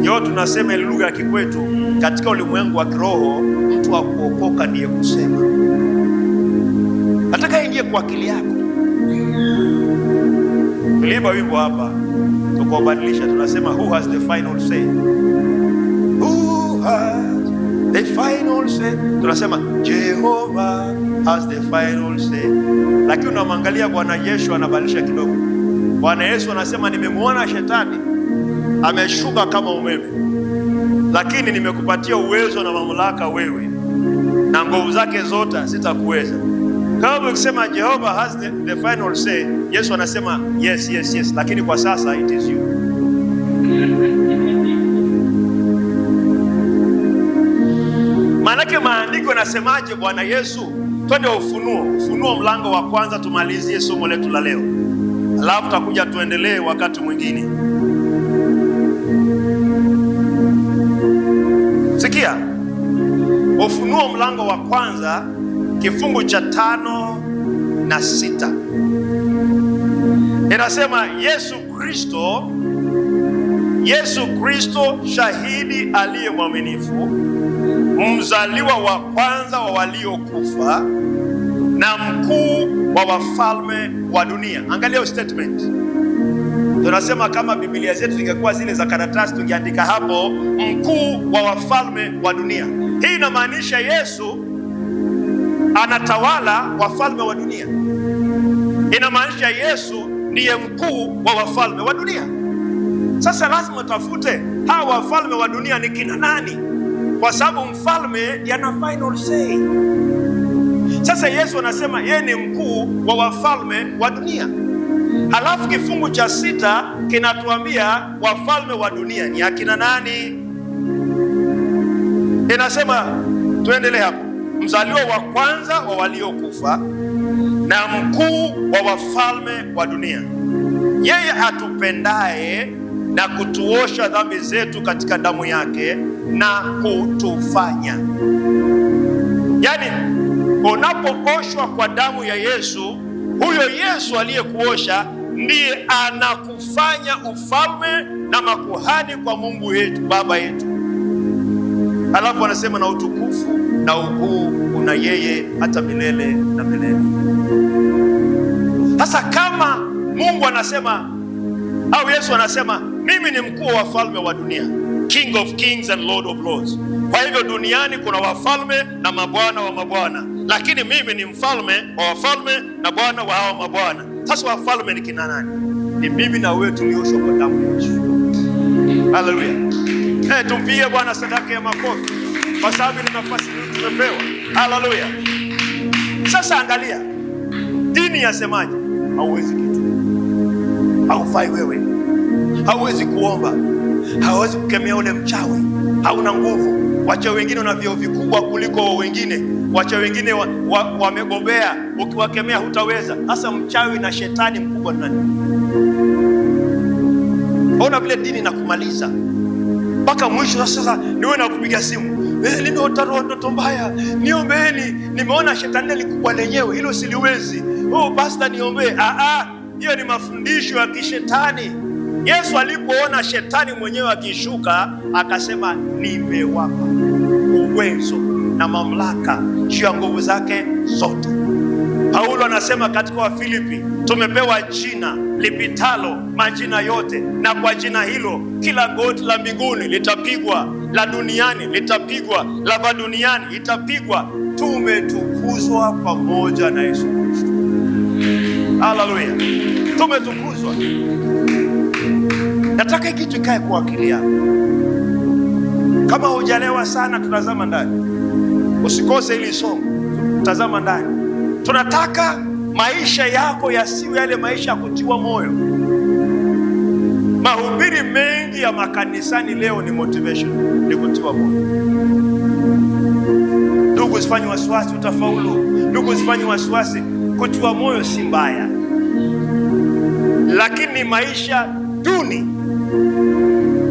Yo, tunasema ile lugha ya kikwetu, katika ulimwengu wa kiroho mtu wa kuokoka ndiye kusema. Nataka ingie kwa akili yako. Tuliimba wimbo hapa tukaubadilisha, tunasema who has the final say? Who has the final say? Tunasema Jehovah has the final say. Lakini unamwangalia Bwana Yesu anabadilisha kidogo. Bwana Yesu anasema nimemuona shetani ameshuka kama umeme, lakini nimekupatia uwezo na mamlaka wewe, na nguvu zake zote sitakuweza. Kama ukisema Jehovah has the final say, Yesu anasema yes, yes, yes, lakini kwa sasa it is you. Maanake maandiko yanasemaje Bwana Yesu? Twende Ufunuo, Ufunuo mlango wa kwanza, tumalizie somo letu la leo, alafu tutakuja tuendelee wakati mwingine. Sikia, Ufunuo mlango wa kwanza kifungu cha 5 na 6 inasema Yesu Kristo shahidi aliye mwaminifu, mzaliwa wa kwanza wa waliokufa na mkuu wa wafalme wa dunia. Angalia statement. Tunasema kama Biblia zetu zingekuwa zile za karatasi tungeandika hapo mkuu wa wafalme wa dunia. Hii inamaanisha Yesu anatawala wafalme wa dunia. Inamaanisha Yesu ndiye mkuu wa wafalme wa dunia. Sasa lazima tafute hawa wafalme wa dunia ni kina nani, kwa sababu mfalme ndiye ana final say. Sasa Yesu anasema yeye ni mkuu wa wafalme wa dunia. Halafu kifungu cha 6 kinatuambia wafalme wa dunia ni akina nani? Inasema, tuendelee hapo, mzaliwa wa kwanza wa waliokufa na mkuu wa wafalme wa dunia, yeye atupendaye na kutuosha dhambi zetu katika damu yake na kutufanya. Yaani, unapooshwa kwa damu ya Yesu, huyo Yesu aliyekuosha ndiye anakufanya ufalme na makuhani kwa Mungu yetu, Baba yetu. Alafu anasema na utukufu na ukuu una yeye hata milele na milele. Sasa kama Mungu anasema au Yesu anasema mimi ni mkuu wa wafalme wa dunia, King of kings and Lord of lords. Kwa hivyo duniani kuna wafalme na mabwana wa mabwana, lakini mimi ni mfalme wa wafalme na bwana wa hawa mabwana. Sasa wafalme ni kina nani? Ni mimi na wewe tulioshwa kwa damu ya Yesu. Haleluya! Hey, tumpigie Bwana sadaka ya makofi kwa sababu ni nafasi tumepewa. Haleluya! Sasa angalia, dini yasemaje? Hauwezi kitu, haufai wewe, hauwezi kuomba, hauwezi kukemea ule mchawi, hauna nguvu. Wachawi wengine wana vyeo vikubwa kuliko wengine, wachawi wengine wamebobea, ukiwakemea hutaweza. Sasa mchawi na shetani mkubwa ni nani? Ona vile dini nakumaliza mpaka mwisho. Sasa niwe nakupiga simu, nimeota ndoto mbaya, niombeeni, nimeona shetani likubwa lenyewe, hilo siliwezi. Oh, pastor niombee. Hiyo ni mafundisho ya kishetani. Yesu alipoona shetani mwenyewe akishuka, akasema nimewapa uwezo na mamlaka juu ya nguvu zake zote. Paulo anasema katika Wafilipi, tumepewa jina lipitalo majina yote, na kwa jina hilo kila goti la mbinguni litapigwa, la duniani litapigwa, la va duniani itapigwa. Tumetukuzwa pamoja na Yesu Kristo. Haleluya, tumetukuzwa. Nataka hiki kitu ikae kwa akili yako. Kama hujalewa sana, tutazama ndani, usikose hili somo, tazama ndani. Tunataka maisha yako yasiwe yale maisha ya kutiwa moyo. Mahubiri mengi ya makanisani leo ni motivation, ni kutiwa moyo. Ndugu, usifanye wasiwasi, utafaulu. Ndugu, usifanye wasiwasi. Kutiwa moyo si mbaya, lakini maisha duni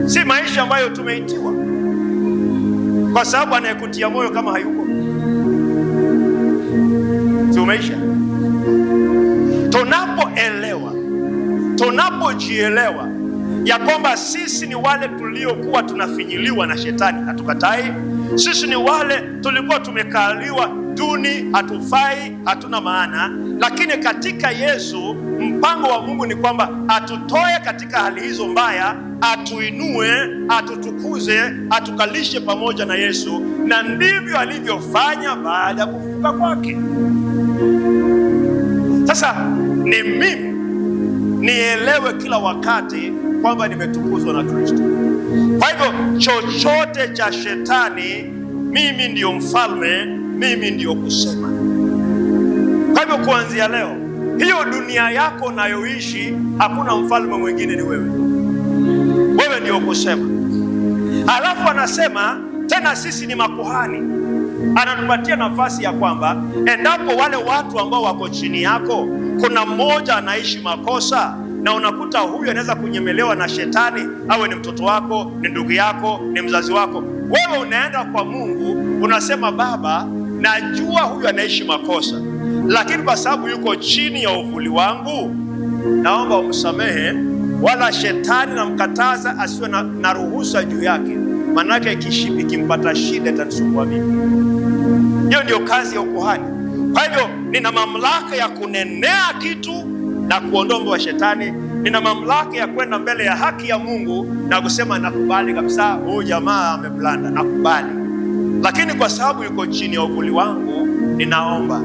si maisha ambayo tumeitiwa, kwa sababu anayekutia moyo kama hayuko, si umeisha. Tunapoelewa, tunapojielewa ya kwamba sisi ni wale tuliokuwa tunafinyiliwa na shetani, hatukatai. Sisi ni wale tulikuwa tumekaliwa duni, hatufai, hatuna maana, lakini katika Yesu mpango wa Mungu ni kwamba atutoe katika hali hizo mbaya, atuinue, atutukuze, atukalishe pamoja na Yesu, na ndivyo alivyofanya baada ya kufufuka kwake. Sasa ni mimi nielewe kila wakati kwamba nimetukuzwa na Kristo. Kwa hivyo chochote cha shetani, mimi ndiyo mfalme, mimi ndiyo kusema. Kwa hivyo kuanzia leo, hiyo dunia yako unayoishi hakuna mfalme mwingine, ni wewe. Wewe ndiyo kusema. Alafu anasema tena sisi ni makuhani. Anatupatia nafasi ya kwamba endapo wale watu ambao wako chini yako, kuna mmoja anaishi makosa na unakuta huyu anaweza kunyemelewa na shetani, awe ni mtoto wako, ni ndugu yako, ni mzazi wako, wewe unaenda kwa Mungu unasema, Baba, najua huyu anaishi makosa, lakini kwa sababu yuko chini ya uvuli wangu, naomba umsamehe, wala shetani namkataza asiwe na ruhusa juu yake, manake ikimpata shida itanisumbua mimi. Hiyo ndio kazi ya ukuhani. Kwa hivyo nina mamlaka ya kunenea kitu na kuondoa wa shetani. Nina mamlaka ya kwenda mbele ya haki ya Mungu na kusema nakubali kabisa, huyu jamaa ameblanda, nakubali, lakini kwa sababu yuko chini ya uvuli wangu, ninaomba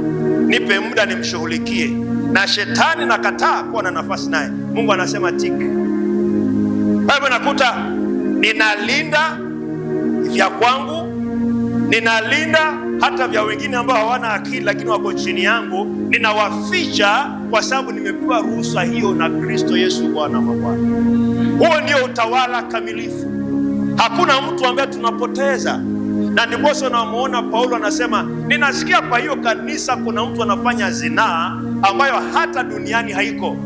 nipe muda nimshughulikie, na shetani nakataa kuwa na nafasi naye. Mungu anasema tiki. Kwa Kwa hivyo nakuta ninalinda vya kwangu, ninalinda hata vya wengine ambao hawana akili lakini wako chini yangu, ninawaficha kwa sababu nimepewa ruhusa hiyo na Kristo Yesu Bwana wa Bwana. Huo ndio utawala kamilifu. Hakuna mtu ambaye tunapoteza. Na ndiposa unamuona Paulo anasema, ninasikia kwa hiyo kanisa kuna mtu anafanya zinaa ambayo hata duniani haiko.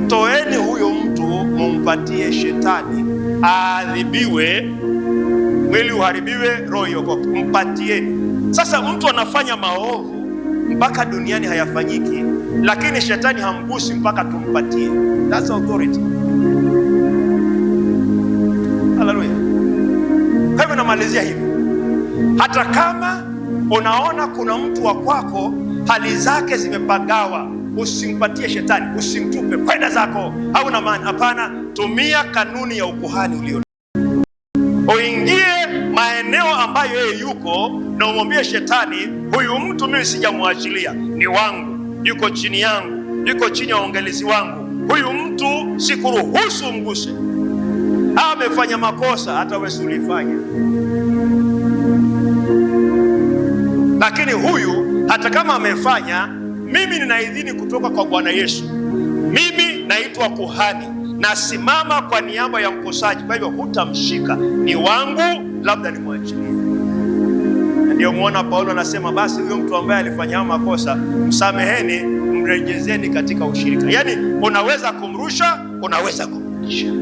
Mtoeni huyo mtu mumpatie shetani aadhibiwe, mwili uharibiwe, roho iokoke. Mpatieni. Sasa mtu anafanya maovu mpaka duniani hayafanyiki, lakini shetani hamgusi mpaka tumpatie. That's authority. Haleluya. Kwa hivyo namalizia hivi, hata kama unaona kuna mtu wa kwako hali zake zimepagawa, usimpatie shetani, usimtupe, kwenda zako, hauna maana. Hapana, tumia kanuni ya ukuhani ulio, uingie maeneo ambayo yeye yuko na umwambie shetani, huyu mtu mimi sijamwachilia, ni wangu, yuko chini yangu, yuko chini ya uangalizi wangu, huyu mtu sikuruhusu mguse. Amefanya makosa, hata wewe ulifanya, lakini huyu hata kama amefanya, mimi nina idhini kutoka kwa Bwana Yesu. Mimi naitwa kuhani, nasimama kwa niaba ya mkosaji, kwa hivyo hutamshika, ni wangu, labda nimwachilie. Ndio muona Paulo anasema basi huyo mtu ambaye alifanya makosa msameheni, mrejezeni katika ushirika. Yaani unaweza kumrusha, unaweza kumrudisha.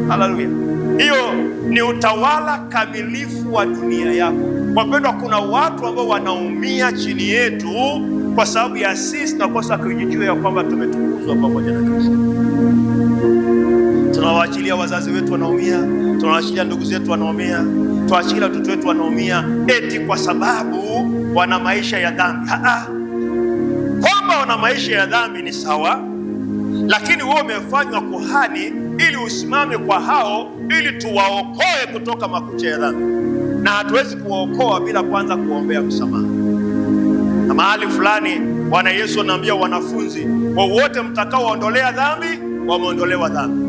Haleluya! Hiyo ni utawala kamilifu wa dunia yako. Wapendwa, kuna watu ambao wanaumia chini yetu kwa sababu ya sisi tunakosa kujijua ya kwamba tumetukuzwa pamoja na Kristo. Tunawaachilia wazazi wetu wanaumia, tunawaachilia ndugu zetu wanaumia, tunawaachilia watoto wetu wanaumia, eti kwa sababu wana maisha ya dhambi. Kwamba wana maisha ya dhambi ni sawa, lakini wewe umefanywa kuhani ili usimame kwa hao, ili tuwaokoe kutoka makucha ya dhambi, na hatuwezi kuwaokoa bila kwanza kuwaombea msamaha. Na mahali fulani Bwana Yesu anaambia wanafunzi, wowote mtakaowaondolea dhambi wameondolewa dhambi,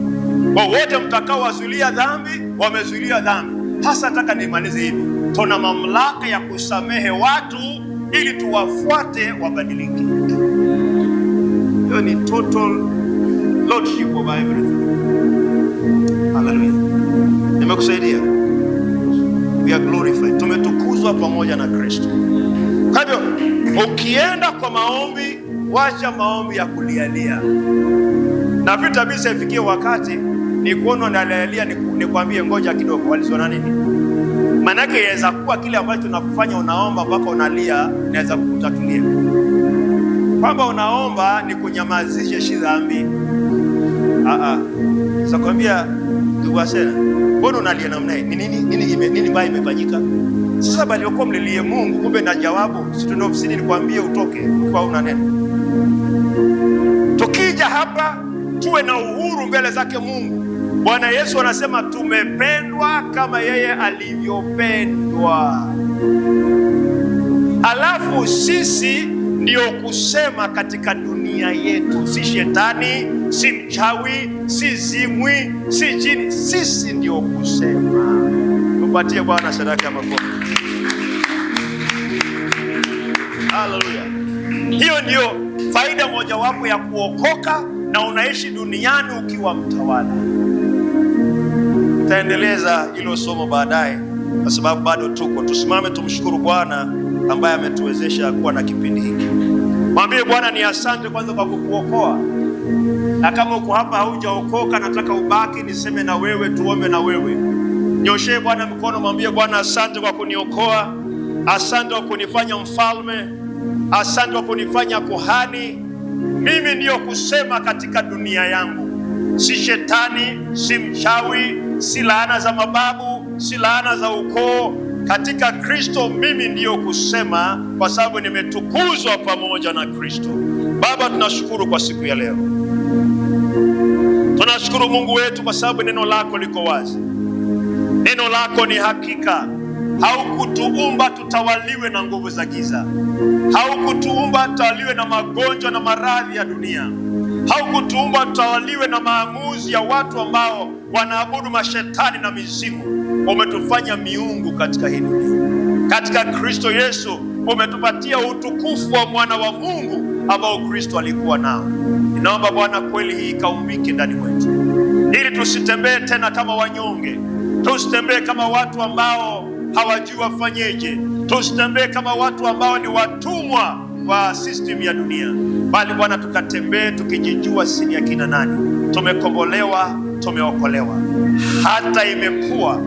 wowote mtakaowazuilia dhambi wamezuilia dhambi. Hasa nataka nimalize hivi, tuna mamlaka ya kusamehe watu ili tuwafuate wabadilike. Hiyo ni total lordship over everything. Haleluya, nimekusaidia. We are glorified, tumetukuzwa pamoja na Kristo. Kwa hivyo ukienda kwa maombi, wacha maombi ya kulialia na vita bisa. Ifikie wakati ni kuona nalialia, nikwambie ngoja kidogo, walizona nini? Maanake inaweza kuwa kile ambacho nakufanya unaomba mpaka unalia, inaweza kukutatulia kwamba unaomba ni kunyamazishe shi dhambi. Sasa kwambia ndugu Asena, mbona unalia namna hii? Ni nini nini mbaya imefanyika? Sasa bali uko mlilie Mungu, kumbe na jawabu. Si tuende ofisini nikwambie utoke kwa una neno. Tukija hapa tuwe na uhuru mbele zake Mungu. Bwana Yesu anasema tumependwa kama yeye alivyopendwa. Alafu sisi ndio kusema katika dunia yetu, si shetani, si mchawi, si zimwi, si jini, sisi ndio kusema. Tupatie Bwana sadaka ya makofi. Haleluya! Hiyo ndio faida mojawapo ya kuokoka na unaishi duniani ukiwa mtawala. Taendeleza hilo somo baadaye, kwa sababu bado tuko. Tusimame tumshukuru Bwana ambaye ametuwezesha kuwa na kipindi hiki. Mwambie Bwana ni asante kwanza kwa kukuokoa, na kama uko hapa haujaokoka, nataka ubaki niseme na wewe, tuombe na wewe. Nyoshee Bwana mkono, mwambie Bwana asante kwa kuniokoa, asante kwa kunifanya mfalme, asante kwa kunifanya kuhani. Mimi ndiyo kusema katika dunia yangu, si shetani, si mchawi, si laana za mababu, si laana za ukoo. Katika Kristo mimi ndiyo kusema, kwa sababu nimetukuzwa pamoja na Kristo. Baba, tunashukuru kwa siku ya leo. Tunashukuru Mungu wetu kwa sababu neno lako liko wazi. Neno lako ni hakika. Haukutuumba tutawaliwe na nguvu za giza. Haukutuumba tutawaliwe na magonjwa na maradhi ya dunia. Haukutuumba tutawaliwe na maamuzi ya watu ambao wanaabudu mashetani na mizimu. Umetufanya miungu katika hii dunia. Katika Kristo Yesu umetupatia utukufu wa mwana wa Mungu ambao Kristo alikuwa nao. Ninaomba Bwana, kweli hii ikaumbike ndani mwetu, ili tusitembee tena kama wanyonge, tusitembee kama watu ambao hawajui wafanyeje, tusitembee kama watu ambao ni watumwa wa system ya dunia, bali Bwana tukatembee tukijijua sisi ni akina nani. Tumekombolewa, tumeokolewa. Hata imekuwa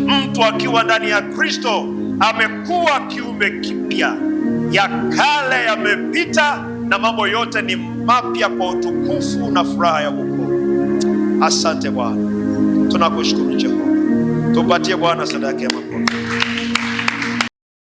mtu akiwa ndani ya Kristo amekuwa kiumbe kipya, ya kale yamepita na mambo yote ni mapya kwa utukufu na furaha ya wokovu. Asante Bwana, tunakushukuru Jehova. Tupatie Bwana sadaka ya makofi.